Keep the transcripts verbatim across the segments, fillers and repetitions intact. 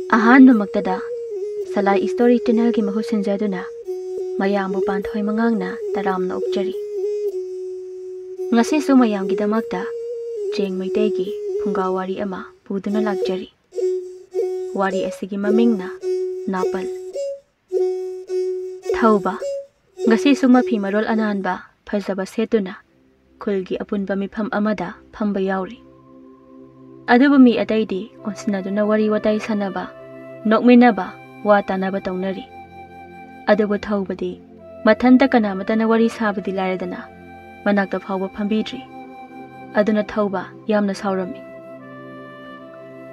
ꯑꯍꯥꯟꯕꯃꯛꯇꯗ ꯁꯂꯥꯏ story ꯆꯦꯅꯦꯜꯒꯤ ꯃꯍꯨꯠ ꯁꯤꯟꯖꯗꯨꯅ ꯃꯌꯥꯝꯕꯨ ꯄꯥꯟꯊꯣꯏ ꯃꯉꯥꯡꯅ ꯇꯔꯥꯝꯅ ꯑꯣꯛꯆꯔꯤ꯫ ꯉꯁꯤꯁꯨ ꯃꯌꯥꯝꯒꯤꯗꯃꯛꯇ ꯆꯦꯡ ꯃꯩꯇꯩꯒꯤ ꯐꯨꯡꯒꯥ ꯋꯥꯔꯤ ꯑꯃ ꯄꯨꯗꯨꯅ ꯂꯥꯛꯆꯔꯤ꯫ ꯋꯥꯔꯤ ꯑꯁꯤꯒꯤ ꯃꯃꯤꯡꯅ ꯅꯥꯄꯜ꯫ ꯊꯧꯕ꯫ ꯉꯁꯤꯁꯨ ꯃꯐꯤ ꯃꯔꯣꯜ ꯑꯅꯥꯟꯕ ꯐꯖꯕ ꯁꯦꯠꯇꯨꯅ ꯈꯨꯜꯒꯤ ꯑꯄꯨꯟꯕ ꯃꯤꯐꯝ ꯑꯃꯗ ꯐꯝꯕ ꯌꯥꯎꯔꯤ꯫ ꯑꯗꯨꯕꯨ ꯃꯤ ꯑꯇꯩꯗꯤ ꯑꯣꯟꯁꯤꯟꯅꯗꯨꯅ ꯋꯥꯔꯤ ꯋꯥꯇꯥꯏ ꯁꯥꯟꯅꯕ, ꯅꯣꯛꯃꯤꯟꯅꯕ, ꯋꯥ ꯇꯥꯅꯕ ꯇꯧꯅꯔꯤ꯫ ꯑꯗꯨꯕꯨ ꯊꯧꯕꯗꯤ ꯃꯊꯟꯇ ꯀꯅꯥꯃꯠꯇꯅ ꯋꯥꯔꯤ ꯁꯥꯕꯗꯤ ꯂꯥꯏꯔꯗꯅ ꯃꯅꯥꯛꯇ ꯐꯥꯎꯕ ꯐꯝꯕꯤꯗ꯭ꯔꯤ꯫ ꯑꯗꯨꯅ ꯊꯧꯕ ꯌꯥꯝꯅ ꯁꯥꯎꯔꯝꯃꯤ꯫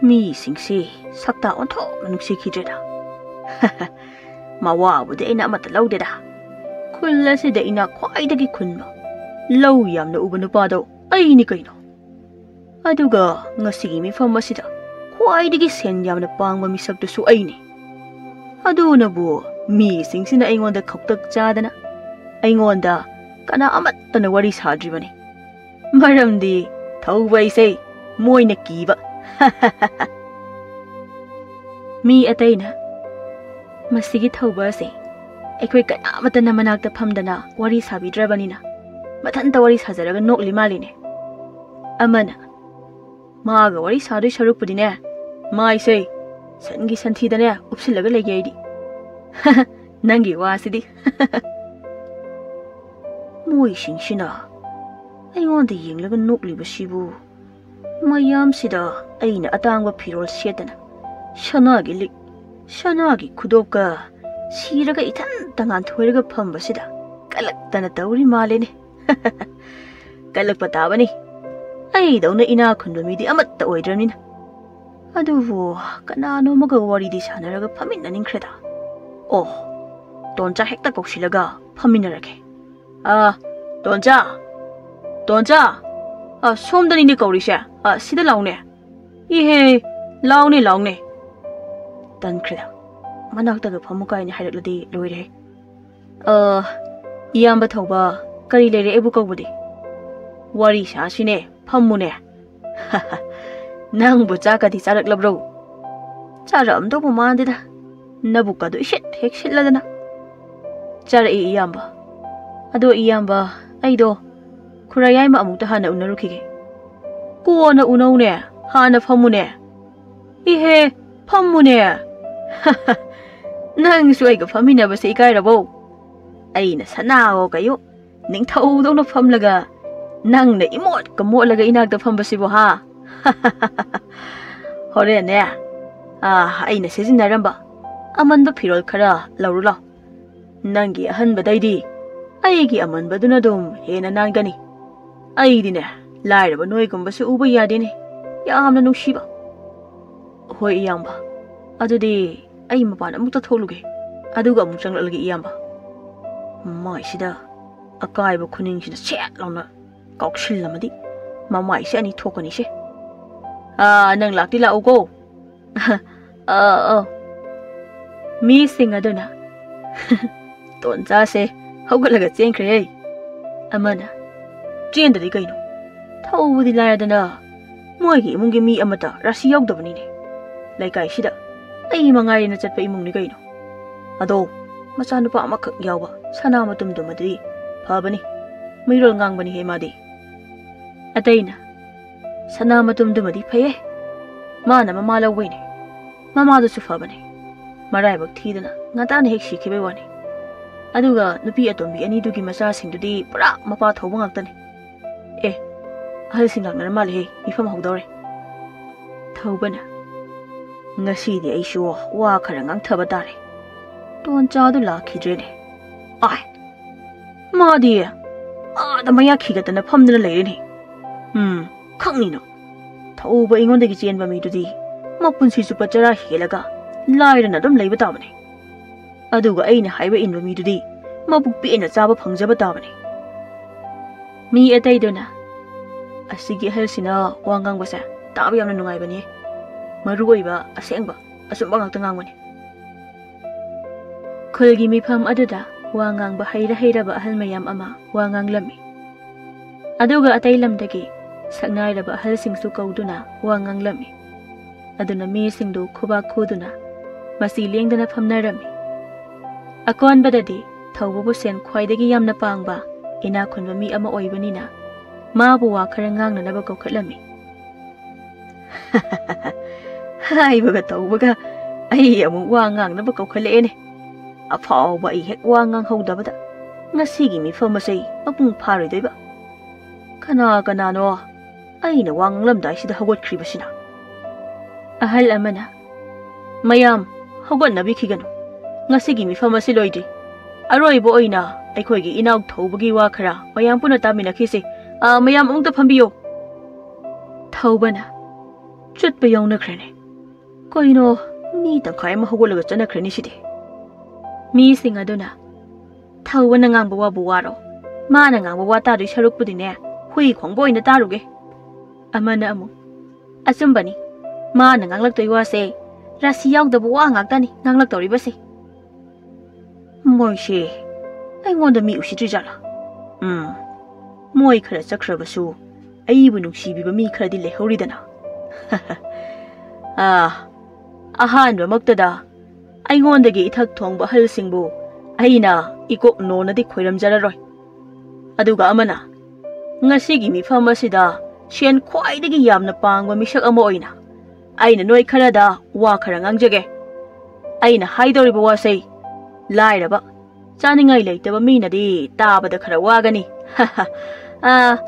"ꯃꯤꯁꯤꯡꯁꯤ ꯁꯛꯇ ꯑꯣꯟꯊꯣꯛꯅ ꯅꯨꯡꯁꯤꯈꯤꯗ꯭ꯔꯦꯗ꯫ ꯃꯋꯥꯕꯨꯗꯤ ꯑꯩꯅ ꯑꯃꯠꯇ ꯂꯧꯗꯦꯗ꯫ ꯈꯨꯜ ꯑꯁꯤꯗ ꯏꯅꯥꯛ ꯈ꯭ꯋꯥꯏꯗꯒꯤ ꯈꯨꯟꯕ, ꯂꯧ ꯌꯥꯝꯅ ꯎꯕ ꯅꯨꯄꯥꯗꯣ ꯑꯩꯅꯤ ꯀꯩꯅꯣ꯫ ꯑꯗꯨꯒ ꯉꯁꯤꯒꯤ ꯃꯤꯐꯝ ꯑꯁꯤꯗ ꯈ꯭ꯋꯥꯏꯗꯒꯤ ꯁꯦꯟ ꯌꯥꯝꯅ ꯄꯥꯡꯕ ꯃꯤꯁꯛꯇꯨꯁꯨ ꯑꯩꯅꯤ꯫ ꯑꯗꯨꯅꯕꯨ ꯃꯤꯁꯤꯡꯁꯤꯅ ꯑꯩꯉꯣꯟꯗ ꯈꯧꯇꯛ ꯆꯥꯗꯅ ꯑꯩꯉꯣꯟꯗ ꯀꯅꯥ ꯑꯃꯠꯇꯅ ꯋꯥꯔꯤ ꯁꯥꯗ꯭ꯔꯤꯕꯅꯤ꯫ ꯃꯔꯝꯗꯤ ꯊꯧꯕ ꯑꯩꯁꯦ ꯃꯣꯏꯅ ꯀꯤꯕ꯫" ꯃꯤ ꯑꯇꯩꯅ, "ꯃꯁꯤꯒꯤ ꯊꯧꯕ ꯑꯁꯦ ꯑꯩꯈꯣꯏ ꯀꯅꯥꯃꯠꯇꯅ ꯃꯅꯥꯛꯇ ꯐꯝꯗꯅ ꯋꯥꯔꯤ ꯁꯥꯕꯤꯗ꯭ꯔꯕꯅꯤꯅ ꯃꯊꯟꯇ ꯋꯥꯔꯤ ꯁꯥꯖꯔꯒ ꯅꯣꯛꯂꯤ ꯃꯥꯜꯂꯤꯅꯦ꯫" ꯑꯃꯅ, "ꯃꯥꯒ ꯋꯥꯔꯤ ꯁꯥꯗꯣꯏ ꯁꯔꯨꯛꯄꯨꯗꯤꯅꯦ, ꯃꯥꯏꯁꯦ ꯁꯟꯒꯤ ꯁꯟꯊꯤꯗꯅꯦ ꯎꯞꯁꯤꯜꯂꯒ ꯂꯩꯒꯦ ꯑꯩꯗꯤ꯫" "ꯅꯪꯒꯤ ꯋꯥꯁꯤꯗꯤ꯫" ꯃꯣꯏꯁꯤꯡꯁꯤꯅ ꯑꯩꯉꯣꯟꯗ ꯌꯦꯡꯂꯒ ꯅꯣꯛꯂꯤꯕꯁꯤꯕꯨ, ꯃꯌꯥꯝꯁꯤꯗ ꯑꯩꯅ ꯑꯇꯥꯡꯕ ꯐꯤꯔꯣꯜ ꯁꯦꯠꯇꯅ, ꯁꯅꯥꯒꯤ ꯂꯤꯛ, ꯁꯅꯥꯒꯤ ꯈꯨꯗꯣꯞꯀ ꯁꯤꯔꯒ ꯏꯊꯟꯇ ꯉꯥꯟꯊꯣꯏꯔꯒ ꯐꯝꯕꯁꯤꯗ ꯀꯂꯛꯇꯅ ꯇꯧꯔꯤ ꯃꯥꯜꯂꯦꯅꯦ꯫ ꯀꯂꯛꯄ ꯇꯥꯕꯅꯤ꯫ ꯑꯩꯗꯧꯅ ꯏꯅꯥꯛ ꯈꯨꯟꯕ ꯃꯤꯗꯤ ꯑꯃꯠꯇ ꯑꯣꯏꯗ꯭ꯔꯕꯅꯤꯅ꯫ ꯑꯗꯨꯕꯨ ꯀꯅꯥꯅꯣ ꯑꯃꯒ ꯋꯥꯔꯤꯗꯤ ꯁꯥꯟꯅꯔꯒ ꯐꯝꯃꯤꯟꯅꯅꯤꯡꯈ꯭ꯔꯦꯗ꯫ ꯑꯣ, ꯇꯣꯟꯆꯥ ꯍꯦꯛꯇ ꯀꯧꯁꯤꯜꯂꯒ ꯐꯝꯃꯤꯟꯅꯔꯒꯦ꯫ "ꯑ, ꯇꯣꯟꯆꯥ! ꯇꯣꯟꯆꯥ! ꯑ, ꯁꯣꯝꯗꯅꯤꯅꯦ ꯀꯧꯔꯤꯁꯦ꯫ ꯑ, ꯁꯤꯗ ꯂꯥꯎꯅꯦ꯫ ꯏꯍꯦ, ꯂꯥꯎꯅꯦ, ꯂꯥꯎꯅꯦ꯫" ꯇꯟꯈ꯭ꯔꯦꯗ꯫ ꯃꯅꯥꯛꯇꯒ ꯐꯝꯃꯨ ꯀꯥꯏꯅ ꯍꯥꯏꯔꯛꯂꯗꯤ ꯂꯣꯏꯔꯦ꯫ "ꯑ, ꯏꯌꯥꯝꯕ ꯊꯧꯕ, ꯀꯔꯤ ꯂꯩꯔꯦ ꯑꯩꯕꯨ ꯀꯧꯕꯗꯤ? ꯋꯥꯔꯤ ꯁꯥꯁꯤꯅꯦ, ꯐꯝꯃꯨꯅꯦ꯫" "ꯅꯪꯕꯨ ꯆꯥꯛꯀꯗꯤ ꯆꯥꯔꯛꯂꯕ꯭ꯔꯣ?" ꯆꯥꯔꯛꯑꯝꯗꯧꯕ ꯃꯥꯟꯗꯦꯗ꯫ ꯅꯕꯨꯛꯀꯗꯣ ꯏꯁꯤꯠ ꯍꯦꯛ ꯁꯤꯠꯂꯗꯅ꯫ "ꯆꯥꯔꯛꯏ, ꯏꯌꯥꯝꯕ꯫ ꯑꯗꯣ ꯏꯌꯥꯝꯕ, ꯑꯩꯗꯣ ꯈꯨꯔꯥꯏ ꯌꯥꯏꯃ ꯑꯃꯨꯛꯇ ꯍꯥꯟꯅ ꯎꯅꯔꯨꯈꯤꯒꯦ꯫" "ꯀꯣꯟꯅ ꯎꯅꯧꯅꯦ, ꯍꯥꯟꯅ ꯐꯝꯃꯨꯅꯦ꯫" "ꯏꯍꯦ, ꯐꯝꯃꯨꯅꯦ꯫" "ꯅꯪꯁꯨ ꯑꯩꯒ ꯐꯝꯃꯤꯟꯅꯕꯁꯦ ꯏꯀꯥꯏꯔꯕꯣ? ꯑꯩꯅ ꯁꯅꯥꯑꯣ ꯀꯩꯌꯣ ꯅꯤꯡꯊꯧꯗꯧꯅ ꯐꯝꯂꯒ, ꯅꯪꯅ ꯏꯃꯣꯠꯀ ꯃꯣꯠꯂꯒ ꯏꯅꯥꯛꯇ ꯐꯝꯕꯁꯤꯕꯨ, ꯍꯥ?" "ꯍꯣꯔꯦꯟꯅꯦ, ꯑꯥ, ꯑꯩꯅ ꯁꯤꯖꯤꯟꯅꯔꯝꯕ ꯑꯃꯟꯕ ꯐꯤꯔꯣꯜ ꯈꯔ ꯂꯧꯔꯨ ꯂꯥꯎ꯫ ꯅꯪꯒꯤ ꯑꯍꯟꯕꯗꯩꯗꯤ ꯑꯩꯒꯤ ꯑꯃꯟꯕꯗꯨꯅ ꯑꯗꯨꯝ ꯍꯦꯟꯅ ꯅꯥꯟꯒꯅꯤ꯫ ꯑꯩꯗꯤꯅꯦ, ꯂꯥꯏꯔꯕ ꯅꯣꯏꯒꯨꯝꯕꯁꯦ ꯎꯕ ꯌꯥꯗꯦꯅꯦ꯫ ꯌꯥꯝꯅ ꯅꯨꯡꯁꯤꯕ꯫" "ꯍꯣꯏ, ꯏꯌꯥꯝꯕ꯫ ꯑꯗꯨꯗꯤ ꯑꯩ ꯃꯄꯥꯟ ꯑꯃꯨꯛꯇ ꯊꯣꯛꯂꯨꯒꯦ꯫ ꯑꯗꯨꯒ ꯑꯃꯨꯛ ꯆꯪꯂꯛꯂꯒꯦ, ꯏꯌꯥꯝꯕ꯫" ꯃꯥꯏꯁꯤꯗ ꯑꯀꯥꯏꯕ ꯈꯨꯅꯤꯡꯁꯤꯅ ꯁꯦꯠ ꯂꯥꯎꯅ ꯀꯥꯎꯁꯤꯜꯂꯝꯃꯗꯤ ꯃꯃꯥꯏꯁꯦ ꯑꯅꯤ ꯊꯣꯛꯀꯅꯤꯁꯦ꯫ "ꯑꯥ, ꯅꯪ ꯂꯥꯛꯇꯤ ꯂꯥꯛꯎꯀꯣ꯫" "ꯑꯥ, ꯑꯥ꯫" ꯃꯤꯁꯤꯡ ꯑꯗꯨꯅ, "ꯇꯣꯟꯆꯥꯁꯦ ꯍꯧꯒꯠꯂꯒ ꯆꯦꯟꯈ꯭ꯔꯦꯍꯦ꯫" ꯑꯃꯅ, "ꯆꯦꯟꯗꯗꯤ ꯀꯩꯅꯣ? ꯊꯧꯕꯗꯤ ꯂꯥꯏꯔꯗꯅ, ꯃꯣꯏꯒꯤ ꯏꯃꯨꯡꯒꯤ ꯃꯤ ꯑꯃꯠꯇ ꯔꯥꯁꯤ ꯌꯥꯎꯗꯕꯅꯤꯅꯦ꯫ ꯂꯩꯀꯥꯏꯁꯤꯗ ꯑꯩ ꯃꯉꯥꯏꯔꯦꯅ ꯆꯠꯄ ꯏꯃꯨꯡꯅꯤ ꯀꯩꯅꯣ꯫ ꯑꯗꯣ, ꯃꯆꯥꯅꯨꯄꯥ ꯑꯃꯈꯛ ꯌꯥꯎꯕ ꯁꯅꯥ ꯃꯇꯨꯝꯗꯨꯃꯗꯤ ꯐꯕꯅꯤ꯫ ꯃꯤꯔꯣꯜ ꯉꯥꯡꯕꯅꯤꯍꯦ ꯃꯥꯗꯤ꯫" ꯑꯇꯩꯅ, "ꯁꯅꯥ ꯃꯇꯨꯝꯗꯨꯃꯗꯤ ꯐꯩꯌꯦ꯫ ꯃꯥꯅ ꯃꯃꯥ ꯂꯧꯕꯩꯅꯦ꯫ ꯃꯃꯥꯗꯨꯁꯨ ꯐꯕꯅꯦ꯫ ꯃꯔꯥꯏꯕꯛ ꯊꯤꯗꯅ ꯉꯟꯇꯥꯅ ꯍꯦꯛ ꯁꯤꯈꯤꯕꯩ ꯋꯥꯅꯤ꯫ ꯑꯗꯨꯒ ꯅꯨꯄꯤ ꯑꯇꯣꯝꯕꯤ ꯑꯅꯤꯗꯨꯒꯤ ꯃꯆꯥꯁꯤꯡꯗꯨꯗꯤ ꯄꯨꯔꯥ ꯃꯄꯥ ꯊꯧꯕ ꯉꯥꯛꯇꯅꯦ꯫ ꯑꯦ, ꯑꯍꯜꯁꯤꯡ ꯂꯥꯛꯅꯔ ꯃꯥꯜꯂꯦꯍꯦ, ꯃꯤꯐꯝ ꯍꯧꯗꯧꯔꯦ꯫" ꯊꯧꯕꯅ, "ꯉꯁꯤꯗꯤ ꯑꯩꯁꯨ ꯋꯥ ꯈꯔ ꯉꯥꯡꯊꯕ ꯇꯥꯔꯦ꯫ ꯇꯣꯟꯆꯥꯗꯨ ꯂꯥꯛꯈꯤꯗ꯭ꯔꯦꯅꯦ꯫ ꯑꯥꯏ, ꯃꯥꯗꯤ ꯑꯥꯗ ꯃꯌꯥ ꯈꯤꯒꯠꯇꯅ ꯐꯝꯗꯨꯅ ꯂꯩꯔꯦꯅꯦ꯫ ꯎꯝ, ꯈꯪꯅꯤꯅ꯫ ꯊꯧꯕ ꯑꯩꯉꯣꯟꯗꯒꯤ ꯆꯦꯟꯕ ꯃꯤꯗꯨꯗꯤ ꯃꯄꯨꯟꯁꯤ ꯆꯨꯞꯄ ꯆꯔꯥ ꯍꯦꯜꯂꯒ ꯂꯥꯏꯔꯅ ꯑꯗꯨꯝ ꯂꯩꯕ ꯇꯥꯕꯅꯦ꯫ ꯑꯗꯨꯒ ꯑꯩꯅ ꯍꯥꯏꯕ ꯏꯟꯕ ꯃꯤꯗꯨꯗꯤ ꯃꯕꯨꯛ ꯄꯦꯟꯅ ꯆꯥꯕ ꯐꯪꯖꯕ ꯇꯥꯕꯅꯦ꯫" ꯃꯤ ꯑꯇꯩꯗꯨꯅ, "ꯑꯁꯤꯒꯤ ꯑꯍꯜꯁꯤꯅ ꯋꯥ ꯉꯥꯡꯕꯁꯦ ꯇꯥꯕ ꯌꯥꯝꯅ ꯅꯨꯡꯉꯥꯏꯕꯅꯤ꯫ ꯃꯔꯨ ꯑꯣꯏꯕ, ꯑꯁꯦꯡꯕ, ꯑꯆꯨꯝꯕ ꯉꯥꯛꯇ ꯉꯥꯡꯕꯅꯤ꯫" ꯈꯨꯜꯒꯤ ꯃꯤꯐꯝ ꯑꯗꯨꯗ ꯋꯥ ꯉꯥꯡꯕ ꯍꯩꯔ ꯍꯩꯔꯕ ꯑꯍꯜ ꯃꯌꯥꯝ ꯑꯃ ꯋꯥ ꯉꯥꯡꯂꯝꯃꯤ꯫ ꯑꯗꯨꯒ ꯑꯇꯩ ꯂꯝꯗꯒꯤ ꯁꯛꯅꯥꯏꯔꯕ ꯑꯍꯜꯁꯤꯡꯁꯨ ꯀꯧꯗꯨꯅ ꯋꯥ ꯉꯥꯡꯂꯝꯃꯤ꯫ ꯑꯗꯨꯅ ꯃꯤꯁꯤꯡꯗꯨ ꯈꯨꯕꯥꯛ ꯈꯨꯗꯨꯅ ꯃꯁꯤ ꯂꯦꯡꯗꯅ ꯐꯝꯅꯔꯝꯃꯤ꯫ ꯑꯀꯣꯟꯕꯗꯗꯤ ꯊꯧꯕꯕꯨ ꯁꯦꯟ ꯈ꯭ꯋꯥꯏꯗꯒꯤ ꯌꯥꯝꯅ ꯄꯥꯡꯕ ꯏꯅꯥꯛ ꯈꯨꯟꯕ ꯃꯤ ꯑꯃ ꯑꯣꯏꯕꯅꯤꯅ ꯃꯥꯕꯨ ꯋꯥ ꯈꯔ ꯉꯥꯡꯅꯅꯕ ꯀꯧꯈꯠꯂꯝꯃꯤ꯫ ꯍꯥꯏꯕꯒ ꯇꯧꯕꯒ ꯑꯩ ꯑꯃꯨꯛ ꯋꯥ ꯉꯥꯡꯅꯕ ꯀꯧꯈꯠꯂꯛꯑꯦꯅꯦ꯫ ꯑꯐꯥꯎꯕ ꯑꯩ ꯍꯦꯛ ꯋꯥ ꯉꯥꯡꯍꯧꯗꯕꯗ ꯉꯁꯤꯒꯤ ꯃꯤꯐꯝ ꯑꯁꯤ ꯃꯄꯨꯡ ꯐꯥꯔꯣꯏꯗꯣꯏꯕ꯫ ꯀꯅꯥ ꯀꯅꯥꯅꯣ ꯑꯩꯅ ꯋꯥ ꯉꯥꯡꯂꯝꯗꯥꯏꯁꯤꯗ ꯍꯧꯒꯠꯈ꯭ꯔꯤꯕꯁꯤꯅ? ꯑꯍꯜ ꯑꯃꯅ, "ꯃꯌꯥꯝ, ꯍꯧꯒꯠꯅꯕꯤꯈꯤꯒꯅꯨ꯫ ꯉꯁꯤꯒꯤ ꯃꯤꯐꯝ ꯑꯁꯤ ꯂꯣꯏꯗ꯭ꯔꯤ꯫ ꯑꯔꯣꯏꯕ ꯑꯣꯏꯅ ꯑꯩꯈꯣꯏꯒꯤ ꯏꯅꯥꯎ ꯊꯧꯕꯒꯤ ꯋꯥ ꯈꯔ ꯃꯌꯥꯝ ꯄꯨꯟꯅ ꯇꯥꯃꯤꯟꯅꯈꯤꯁꯤ꯫ ꯑꯥ, ꯃꯌꯥꯝ ꯑꯃꯨꯛꯇ ꯐꯝꯕꯤꯌꯨ꯫" ꯊꯧꯕꯅ, "ꯆꯠꯄ ꯌꯥꯎꯅꯈ꯭ꯔꯦꯅꯦ꯫ ꯀꯩꯅꯣ, ꯃꯤ ꯇꯪꯈꯥꯏ ꯑꯃ ꯍꯧꯒꯠꯂꯒ ꯆꯠꯅꯈ꯭ꯔꯦꯅꯦ ꯁꯤꯗꯤ꯫" ꯃꯤꯁꯤꯡ ꯑꯗꯨꯅ, "ꯊꯧꯕꯅ ꯉꯥꯡꯕ ꯋꯥꯕꯨ ꯋꯥꯔꯣ? ꯃꯥꯅ ꯉꯥꯡꯕ ꯋꯥ ꯇꯥꯗꯣꯏ ꯁꯔꯨꯛꯄꯨꯗꯤꯅꯦ, ꯍꯨꯏ ꯈꯣꯡꯕ ꯑꯣꯏꯅ ꯇꯥꯔꯨꯒꯦ꯫" ꯑꯃꯅ ꯑꯃꯨꯛ, "ꯑꯆꯨꯝꯕꯅꯤ, ꯃꯥꯅ ꯉꯥꯡꯂꯛꯇꯣꯏ ꯋꯥꯁꯦ ꯔꯥꯁꯤ ꯌꯥꯎꯗꯕ ꯋꯥ ꯉꯥꯛꯇꯅꯤ ꯉꯥꯡꯂꯛꯇꯧꯔꯤꯕꯁꯦ꯫" "ꯃꯣꯏꯁꯦ ꯑꯩꯉꯣꯟꯗ ꯃꯤ ꯎꯁꯤꯠꯇ꯭ꯔꯤꯖꯥꯠꯂꯥ? ꯎꯝ, ꯃꯣꯏ ꯈꯔ ꯆꯠꯈ꯭ꯔꯕꯁꯨ ꯑꯩꯕꯨ ꯅꯨꯡꯁꯤꯕꯤꯕ ꯃꯤ ꯈꯔꯗꯤ ꯂꯩꯍꯧꯔꯤꯗꯅ꯫" ꯑꯥ, ꯑꯍꯥꯟꯕꯃꯛꯇꯗ ꯑꯩꯉꯣꯟꯗꯒꯤ ꯏꯊꯛ ꯊꯣꯡꯕ ꯑꯍꯜꯁꯤꯡꯕꯨ ꯑꯩꯅ ꯏꯀꯣꯛ ꯅꯣꯅꯗꯤ ꯈꯣꯏꯔꯝꯖꯔꯔꯣꯏ꯫ ꯑꯗꯨꯒ ꯑꯃꯅ, ꯉꯁꯤꯒꯤ ꯃꯤꯐꯝ ꯑꯁꯤꯗ ꯁꯦꯟ ꯈ꯭ꯋꯥꯏꯗꯒꯤ ꯌꯥꯝꯅ ꯄꯥꯡꯕ ꯃꯤꯁꯛ ꯑꯃ ꯑꯣꯏꯅ ꯑꯩꯅ ꯅꯣꯏ ꯈꯔꯗ ꯋꯥ ꯈꯔ ꯉꯥꯡꯖꯒꯦ꯫ ꯑꯩꯅ ꯍꯥꯏꯗꯧꯔꯤꯕ ꯋꯥꯁꯦ ꯂꯥꯏꯔꯕ, ꯆꯥꯅꯤꯡꯉꯥꯏ ꯂꯩꯇꯕ ꯃꯤꯅꯗꯤ ꯇꯥꯕꯗ ꯈꯔ ꯋꯥꯒꯅꯤ꯫ ꯑꯥ,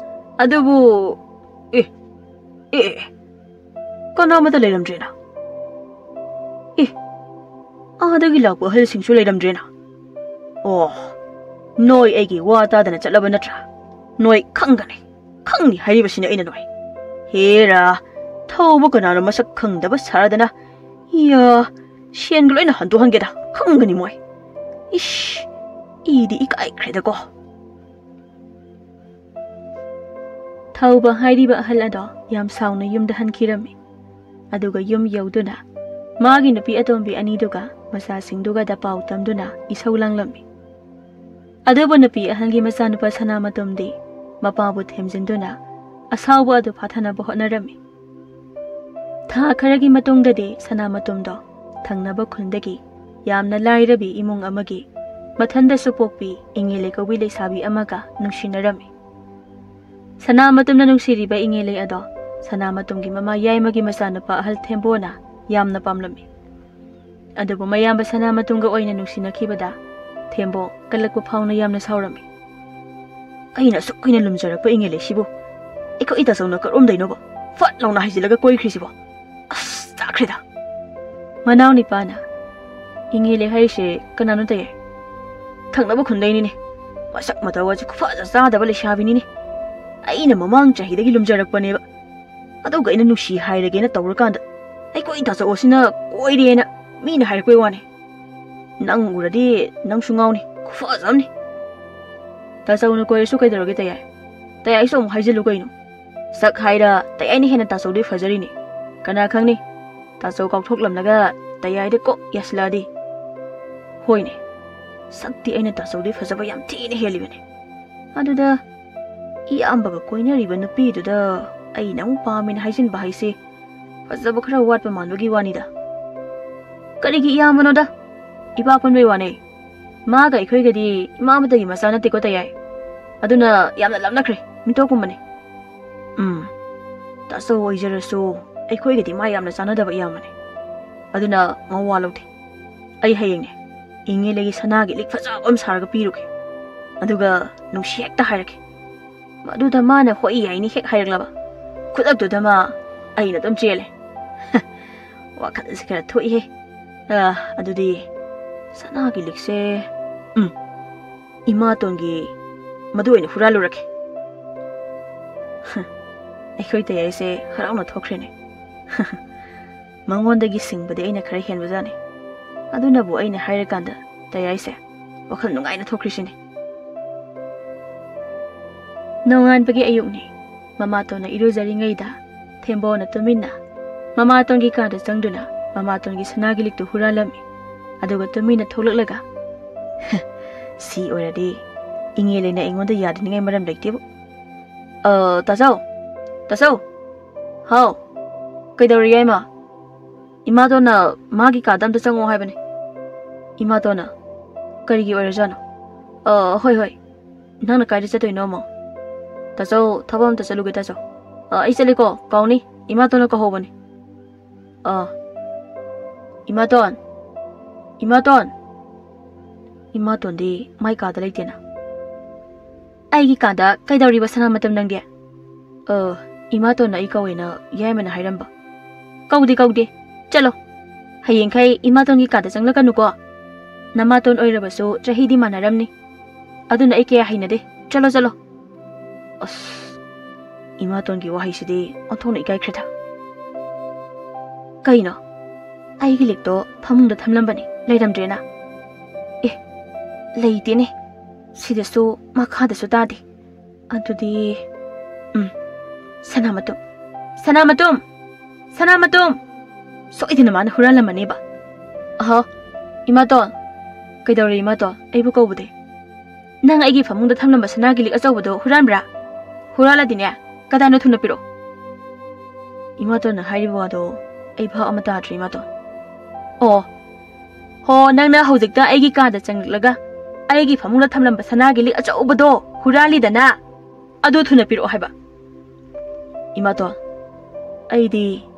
ꯑꯗꯨꯕꯨ, ꯑꯦ, ꯑꯦ, ꯀꯅꯥꯃꯠꯇ ꯂꯩꯔꯝꯗ꯭ꯔꯦꯅ꯫ ꯑꯦ, ꯑꯥꯗꯒꯤ ꯂꯥꯛꯄ ꯑꯍꯜꯁꯤꯡꯁꯨ ꯂꯩꯔꯝꯗ꯭ꯔꯦꯅ꯫ ꯑꯣ, ꯅꯣꯏ ꯑꯩꯒꯤ ꯋꯥ ꯇꯥꯗꯅ ꯆꯠꯂꯕ ꯅꯠꯇ꯭ꯔꯥ? ꯅꯣꯏ ꯈꯪꯒꯅꯤ, ꯈꯪꯅꯤ ꯍꯥꯏꯔꯤꯕꯁꯤꯅ ꯑꯩꯅ ꯅꯣꯏ꯫ ꯍꯦꯔꯥ, ꯊꯧꯕ ꯀꯅꯥꯅꯣ ꯃꯁꯛ ꯈꯪꯗꯕ ꯁꯥꯔꯗꯅ꯫ ꯏꯌꯥ, ꯁꯦꯟꯒ ꯂꯣꯏꯅ ꯍꯟꯗꯣꯛꯍꯟꯒꯦꯗ, ꯈꯪꯒꯅꯤ ꯃꯣꯏ꯫ ꯏꯁ, ꯏꯗꯤ ꯏꯀꯥꯏꯈ꯭ꯔꯦꯗꯀꯣ꯫ ꯊꯧꯕ ꯍꯥꯏꯔꯤꯕ ꯑꯍꯜ ꯑꯗꯣ ꯌꯥꯝ ꯁꯥꯎꯅ ꯌꯨꯝꯗ ꯍꯟꯈꯤꯔꯝꯃꯤ꯫ ꯑꯗꯨꯒ ꯌꯨꯝ ꯌꯧꯗꯨꯅ ꯃꯥꯒꯤ ꯅꯨꯄꯤ ꯑꯇꯣꯝꯕꯤ ꯑꯅꯤꯗꯨꯒ ꯃꯆꯥꯁꯤꯡꯗꯨꯒꯗ ꯄꯥꯎ ꯇꯝꯗꯨꯅ ꯏꯁꯧ ꯂꯥꯡꯂꯝꯃꯤ꯫ ꯑꯗꯨꯕꯨ ꯅꯨꯄꯤ ꯑꯍꯜꯒꯤ ꯃꯆꯥꯅꯨꯄꯥ ꯁꯅꯥꯃꯇꯣꯝꯗꯤ ꯃꯄꯥꯕꯨ ꯊꯦꯝꯖꯤꯟꯗꯨꯅ ꯑꯁꯥꯎꯕ ꯑꯗꯨ ꯐꯥꯊꯅꯕ ꯍꯣꯠꯅꯔꯝꯃꯤ꯫ ꯊꯥ ꯈꯔꯒꯤ ꯃꯇꯨꯡꯗꯗꯤ ꯁꯅꯥꯃꯇꯨꯝꯗꯣ ꯊꯪꯅꯕ ꯈꯨꯟꯗꯒꯤ ꯌꯥꯝꯅ ꯂꯥꯏꯔꯕꯤ ꯏꯃꯨꯡ ꯑꯃꯒꯤ ꯃꯊꯟꯗꯁꯨ ꯄꯣꯛꯄꯤ ꯏꯉꯦꯂꯩ ꯀꯧꯕꯤ ꯂꯩꯁꯥꯕꯤ ꯑꯃꯒ ꯅꯨꯡꯁꯤꯅꯔꯝꯃꯤ꯫ ꯁꯅꯥꯃꯇꯨꯝꯅ ꯅꯨꯡꯁꯤꯔꯤꯕ ꯏꯉꯦꯂꯩ ꯑꯗꯣ ꯁꯅꯥꯃꯇꯨꯝꯒꯤ ꯃꯃꯥ ꯌꯥꯏꯃꯒꯤ ꯃꯆꯥꯅꯨꯄꯥ ꯑꯍꯜ ꯊꯦꯝꯕꯣꯅ ꯌꯥꯝꯅ ꯄꯥꯝꯂꯝꯃꯤ꯫ ꯑꯗꯨꯕꯨ ꯃꯌꯥꯝꯕ ꯁꯅꯥꯃꯇꯨꯝꯒ ꯑꯣꯏꯅ ꯅꯨꯡꯁꯤꯅꯈꯤꯕꯗ ꯊꯦꯝꯕꯣ ꯀꯜꯂꯛꯄ ꯐꯥꯎꯅ ꯌꯥꯝꯅ ꯁꯥꯎꯔꯝꯃꯤ꯫ "ꯑꯩꯅ ꯑꯁꯨꯛ ꯀꯨꯏꯅ ꯂꯨꯝꯖꯔꯛꯄ ꯏꯉꯦꯂꯩꯁꯤꯕꯨ ꯑꯩꯈꯣꯏ ꯏꯇꯥꯆꯧꯅ ꯀꯔꯣꯝꯗꯩꯅꯣꯕ ꯐꯠ ꯂꯥꯎꯅ ꯍꯥꯏꯖꯤꯜꯂꯒ ꯀꯣꯏꯈ꯭ꯔꯤꯁꯤꯕꯣ? ꯑꯁ, ꯆꯥꯛꯈ꯭ꯔꯦꯗ!" ꯃꯅꯥꯎ ꯅꯤꯄꯥꯅ, "ꯏꯉꯦꯂꯩ ꯍꯥꯏꯔꯤꯁꯦ ꯀꯅꯥꯅꯣ ꯇꯌꯥꯏ?" "ꯊꯪꯅꯕ ꯈꯨꯟꯗꯩꯅꯤꯅꯦ꯫ ꯃꯁꯛ ꯃꯇꯧ ꯑꯁꯤ ꯈꯨꯐꯖ ꯆꯥꯗꯕ ꯂꯩꯁꯥꯕꯤꯅꯤꯅꯦ꯫ ꯑꯩꯅ ꯃꯃꯥꯡ ꯆꯍꯤꯗꯒꯤ ꯂꯨꯝꯖꯔꯛꯄꯅꯦꯕ꯫ ꯑꯗꯨꯒ ꯑꯩꯅ ꯅꯨꯡꯁꯤ ꯍꯥꯏꯔꯒꯦꯅ ꯇꯧꯔꯀꯥꯟꯗ ꯑꯩꯈꯣꯏ ꯇꯥꯆꯧ ꯑꯁꯤꯅ ꯀꯣꯏꯔꯦꯅ ꯃꯤꯅ ꯍꯥꯏꯔꯛꯄꯩ ꯋꯥꯅꯦ꯫ ꯅꯪ ꯎꯔꯗꯤ ꯅꯪꯁꯨ ꯉꯥꯎꯅꯤ꯫ ꯈꯨꯐꯖ ꯑꯃꯅꯤ꯫ ꯇꯥꯆꯧꯅ ꯀꯣꯏꯔꯁꯨ ꯀꯩꯗꯧꯔꯒꯦ ꯇꯌꯥꯏ? ꯇꯌꯥꯏꯁꯨ ꯑꯃꯨꯛ ꯍꯥꯏꯖꯤꯜꯂꯨ ꯀꯩꯅꯣ꯫ ꯁꯛ ꯍꯥꯏꯔ ꯇꯌꯥꯏꯅ ꯍꯦꯟꯅ ꯇꯥꯆꯧꯗꯩ ꯐꯖꯔꯤꯅꯦ꯫ ꯀꯅꯥ ꯈꯪꯅꯤ? ꯇꯥꯆꯧ ꯀꯥꯎꯊꯣꯛꯂꯝꯂꯒ ꯇꯌꯥꯏꯗ ꯀꯣꯛ ꯌꯥꯁꯤꯜꯂꯛꯑꯗꯤ꯫ ꯍꯣꯏꯅꯦ, ꯁꯛꯇꯤ ꯑꯩꯅ ꯇꯥꯆꯧꯗꯩ ꯐꯖꯕ ꯌꯥꯝ ꯊꯤꯅ ꯍꯦꯜꯂꯤꯕꯅꯦ꯫ ꯑꯗꯨꯗ ꯏꯌꯥꯝꯕꯒ ꯀꯣꯏꯅꯔꯤꯕ ꯅꯨꯄꯤꯗꯨꯗ ꯑꯩꯅ ꯑꯃꯨꯛ ꯄꯥꯝꯃꯦꯅ ꯍꯥꯏꯖꯤꯟꯕ ꯍꯥꯏꯁꯦ ꯐꯖꯕ ꯈꯔ ꯋꯥꯠꯄ ꯃꯥꯟꯕꯒꯤ ꯋꯥꯅꯤꯗ꯫ ꯀꯔꯤꯒꯤ ꯏꯌꯥꯝꯕꯅꯣꯗ? ꯏꯄꯥ ꯄꯨꯟꯕꯩ ꯋꯥꯅꯦ꯫ ꯃꯥꯒ ꯑꯩꯈꯣꯏꯒꯗꯤ ꯏꯃꯥ ꯑꯃꯠꯇꯒꯤ ꯃꯆꯥ ꯅꯠꯇꯦꯀꯣ ꯇꯌꯥꯏ꯫ ꯑꯗꯨꯅ ꯌꯥꯝꯅ ꯂꯥꯞꯅꯈ꯭ꯔꯦ, ꯃꯤꯇꯣꯞꯀꯨꯝꯕꯅꯦ꯫ ꯎꯝ, ꯇꯥꯆꯧ ꯑꯣꯏꯖꯔꯁꯨ ꯑꯩꯈꯣꯏꯒꯗꯤ ꯃꯥ ꯌꯥꯝꯅ ꯆꯥꯟꯅꯗꯕ ꯏꯌꯥꯝꯕꯅꯦ꯫ ꯑꯗꯨꯅ ꯃꯋꯥ ꯂꯧꯗꯦ꯫ ꯑꯩ ꯍꯌꯦꯡꯅꯦ ꯏꯉꯦꯂꯩꯒꯤ ꯁꯅꯥꯒꯤ ꯂꯤꯛ ꯐꯖꯕ ꯑꯃ ꯁꯥꯔꯒ ꯄꯤꯔꯨꯒꯦ꯫ ꯑꯗꯨꯒ ꯅꯨꯡꯁꯤ ꯍꯦꯛꯇ ꯍꯥꯏꯔꯒꯦ꯫ ꯃꯗꯨꯗ ꯃꯥꯅ ꯍꯣꯏ ꯌꯥꯏꯅꯤ ꯍꯦꯛ ꯍꯥꯏꯔꯛꯂꯕ, ꯈꯨꯗꯛꯇꯨꯗ ꯃꯥ ꯑꯩꯅ ꯑꯗꯨꯝ ꯆꯦꯜꯂꯦ꯫ ꯋꯥꯈꯜꯁꯦ ꯈꯔ ꯊꯣꯛꯏꯍꯦ꯫ ꯑ, ꯑꯗꯨꯗꯤ ꯁꯅꯥꯒꯤ ꯂꯤꯛꯁꯦ, ꯎꯝ, ꯏꯃꯥꯇꯣꯟꯒꯤ ꯃꯗꯨ ꯑꯣꯏꯅ ꯍꯨꯔꯥꯜꯂꯨꯔꯒꯦ꯫ ꯑꯩꯈꯣꯏ ꯇꯌꯥꯏꯁꯦ ꯍꯔꯥꯎꯅ ꯊꯣꯛꯈ꯭ꯔꯦꯅꯦ꯫ ꯃꯉꯣꯟꯗꯒꯤ ꯁꯤꯡꯕꯗꯤ ꯑꯩꯅ ꯈꯔ ꯍꯦꯟꯕꯖꯥꯠꯅꯤ꯫ ꯑꯗꯨꯅꯕꯨ ꯑꯩꯅ ꯍꯥꯏꯔꯀꯥꯟꯗ ꯇꯌꯥꯏꯁꯦ ꯋꯥꯈꯜ ꯅꯨꯡꯉꯥꯏꯅ ꯊꯣꯛꯈ꯭ꯔꯤꯁꯤꯅꯤ꯫ ꯅꯣꯡꯉꯥꯟꯕꯒꯤ ꯑꯌꯨꯛꯅꯤ꯫ ꯃꯃꯥꯇꯣꯟꯅ ꯏꯔꯨꯖꯔꯤꯉꯩꯗ ꯊꯦꯝꯕꯣꯅ ꯇꯨꯃꯤꯟꯅ ꯃꯃꯥꯇꯣꯟꯒꯤ ꯀꯥꯗ ꯆꯪꯗꯨꯅ ꯃꯃꯥꯇꯣꯟꯒꯤ ꯁꯅꯥꯒꯤ ꯂꯤꯛꯇꯨ ꯍꯨꯔꯥꯜꯂꯝꯃꯤ꯫ ꯑꯗꯨꯒ ꯇꯨꯃꯤꯟꯅ ꯊꯣꯛꯂꯛꯂꯒ, "ꯁꯤ ꯑꯣꯏꯔꯗꯤ ꯏꯉꯦꯂꯩꯅ ꯑꯩꯉꯣꯟꯗ ꯌꯥꯗꯅꯤꯡꯉꯥꯏ ꯃꯔꯝ ꯂꯩꯇꯦꯕꯨ꯫ ꯑ, ꯇꯥꯆꯧ! ꯇꯥꯆꯧ!" "ꯍꯥꯎ?" ꯀꯩꯗꯧꯔꯤ, ꯌꯥꯏꯃ? ꯏꯃꯥꯇꯣꯟꯅ ꯃꯥꯒꯤ ꯀꯥꯗ ꯑꯝꯇ ꯆꯪꯉꯣ ꯍꯥꯏꯕꯅꯦ꯫ ꯏꯃꯥꯇꯣꯟꯅ? ꯀꯔꯤꯒꯤ ꯑꯣꯏꯔꯖꯥꯠꯅꯣ? ꯑ, ꯍꯣꯏ, ꯍꯣꯏ꯫ ꯅꯪꯅ ꯀꯥꯏꯗ ꯆꯠꯇꯣꯏꯅꯣ, ꯑꯃꯣ? ꯇꯥꯆꯧ, ꯊꯕꯛ ꯑꯝꯇ ꯆꯠꯂꯨꯒꯦ, ꯇꯥꯆꯧ꯫ ꯑ, ꯑꯩ ꯆꯠꯂꯤꯀꯣ, ꯀꯥꯎꯅꯤ꯫ ꯏꯃꯥꯇꯣꯟꯅ ꯀꯧꯍꯧꯕꯅꯦ꯫ ꯑ, ꯏꯃꯥꯇꯣꯟ꯫ ꯏꯃꯥꯇꯣꯟ꯫ ꯏꯃꯥꯇꯣꯟꯗꯤ ꯃꯥꯏ ꯀꯥꯗ ꯂꯩꯇꯦꯅ꯫ ꯑꯩꯒꯤ ꯀꯥꯗ ꯀꯩꯗꯧꯔꯤꯕ, ꯁꯅꯥꯃꯇꯝ, ꯅꯪꯗꯤ? ꯑ, ꯏꯃꯥꯇꯣꯟꯅ ꯑꯩ ꯀꯧꯋꯦꯅ ꯌꯥꯏꯃꯅ ꯍꯥꯏꯔꯝꯕ꯫ ꯀꯧꯗꯦ, ꯀꯧꯗꯦ꯫ ꯆꯠꯂꯣ꯫ ꯍꯌꯦꯡꯈꯩ ꯏꯃꯥꯇꯣꯟꯒꯤ ꯀꯥꯗ ꯆꯪꯂꯛꯀꯅꯨꯀꯣ꯫ ꯅꯃꯥꯇꯣꯟ ꯑꯣꯏꯔꯕꯁꯨ ꯆꯍꯤꯗꯤ ꯃꯥꯟꯅꯔꯝꯅꯤ꯫ ꯑꯗꯨꯅ ꯑꯩ ꯀꯌꯥ ꯍꯩꯅꯗꯦ꯫ ꯆꯠꯂꯣ, ꯆꯠꯂꯣ꯫ ꯑꯁ, ꯏꯃꯥꯇꯣꯟꯒꯤ ꯋꯥꯍꯩꯁꯤꯗꯤ ꯑꯣꯟꯊꯣꯛꯅ ꯏꯀꯥꯏꯈ꯭ꯔꯦꯗ꯫ ꯀꯩꯅꯣ? ꯑꯩꯒꯤ ꯂꯤꯛꯇꯣ ꯐꯃꯨꯡꯗ ꯊꯝꯂꯝꯕꯅꯤ, ꯂꯩꯔꯝꯗ꯭ꯔꯦꯅ꯫ ꯑꯦ, ꯂꯩꯇꯦꯅꯦ꯫ ꯁꯤꯗꯁꯨ ꯃꯈꯥꯗꯁꯨ ꯇꯥꯗꯦ꯫ ꯑꯗꯨꯗꯤ, ꯎꯝ, ꯁꯅꯥꯃꯇꯨꯝ꯫ ꯁꯅꯥꯃꯇꯨꯝ! ꯁꯅꯥꯃꯇꯨꯝ! ꯁꯣꯏꯗꯅ ꯃꯥꯅ ꯍꯨꯔꯥꯜꯂꯝꯃꯅꯦꯕ꯫ ꯑꯍꯣ, ꯏꯃꯥꯇꯣꯟ꯫ ꯀꯩꯗꯧꯔꯦ, ꯏꯃꯥꯇꯣꯟ? ꯑꯩꯕꯨ ꯀꯧꯕꯗꯤ? ꯅꯪ ꯑꯩꯒꯤ ꯐꯃꯨꯡꯗ ꯊꯝꯂꯝꯕ ꯁꯅꯥꯒꯤ ꯂꯤꯛ ꯑꯆꯧꯕꯗꯣ ꯍꯨꯔꯥꯟꯕ꯭ꯔꯥ? ꯍꯨꯔꯥꯜꯂꯗꯤꯅꯦ, ꯀꯗꯥꯏꯅꯣ ꯊꯨꯅ ꯄꯤꯔꯛꯑꯣ꯫ ꯏꯃꯥꯇꯣꯟꯅ ꯍꯥꯏꯔꯤꯕ ꯋꯥꯗꯣ ꯑꯩ ꯚꯥꯞ ꯑꯃ ꯇꯥꯗ꯭ꯔꯦ, ꯏꯃꯥꯇꯣꯟ꯫ ꯑꯣ, ꯍꯣ, ꯅꯪꯅ ꯍꯧꯖꯤꯛꯇ ꯑꯩꯒꯤ ꯀꯥꯗ ꯆꯪꯂꯛꯂꯒ ꯑꯩꯒꯤ ꯐꯃꯨꯡꯗ ꯊꯝꯂꯝꯕ ꯁꯅꯥꯒꯤ ꯂꯤꯛ ꯑꯆꯧꯕꯗꯣ ꯍꯨꯔꯥꯜꯂꯤꯗꯅ? ꯑꯗꯨ ꯊꯨꯅ ꯄꯤꯔꯛꯑꯣ ꯍꯥꯏꯕ꯫ ꯏꯃꯥꯇꯣꯟ, ꯑꯩꯗꯤ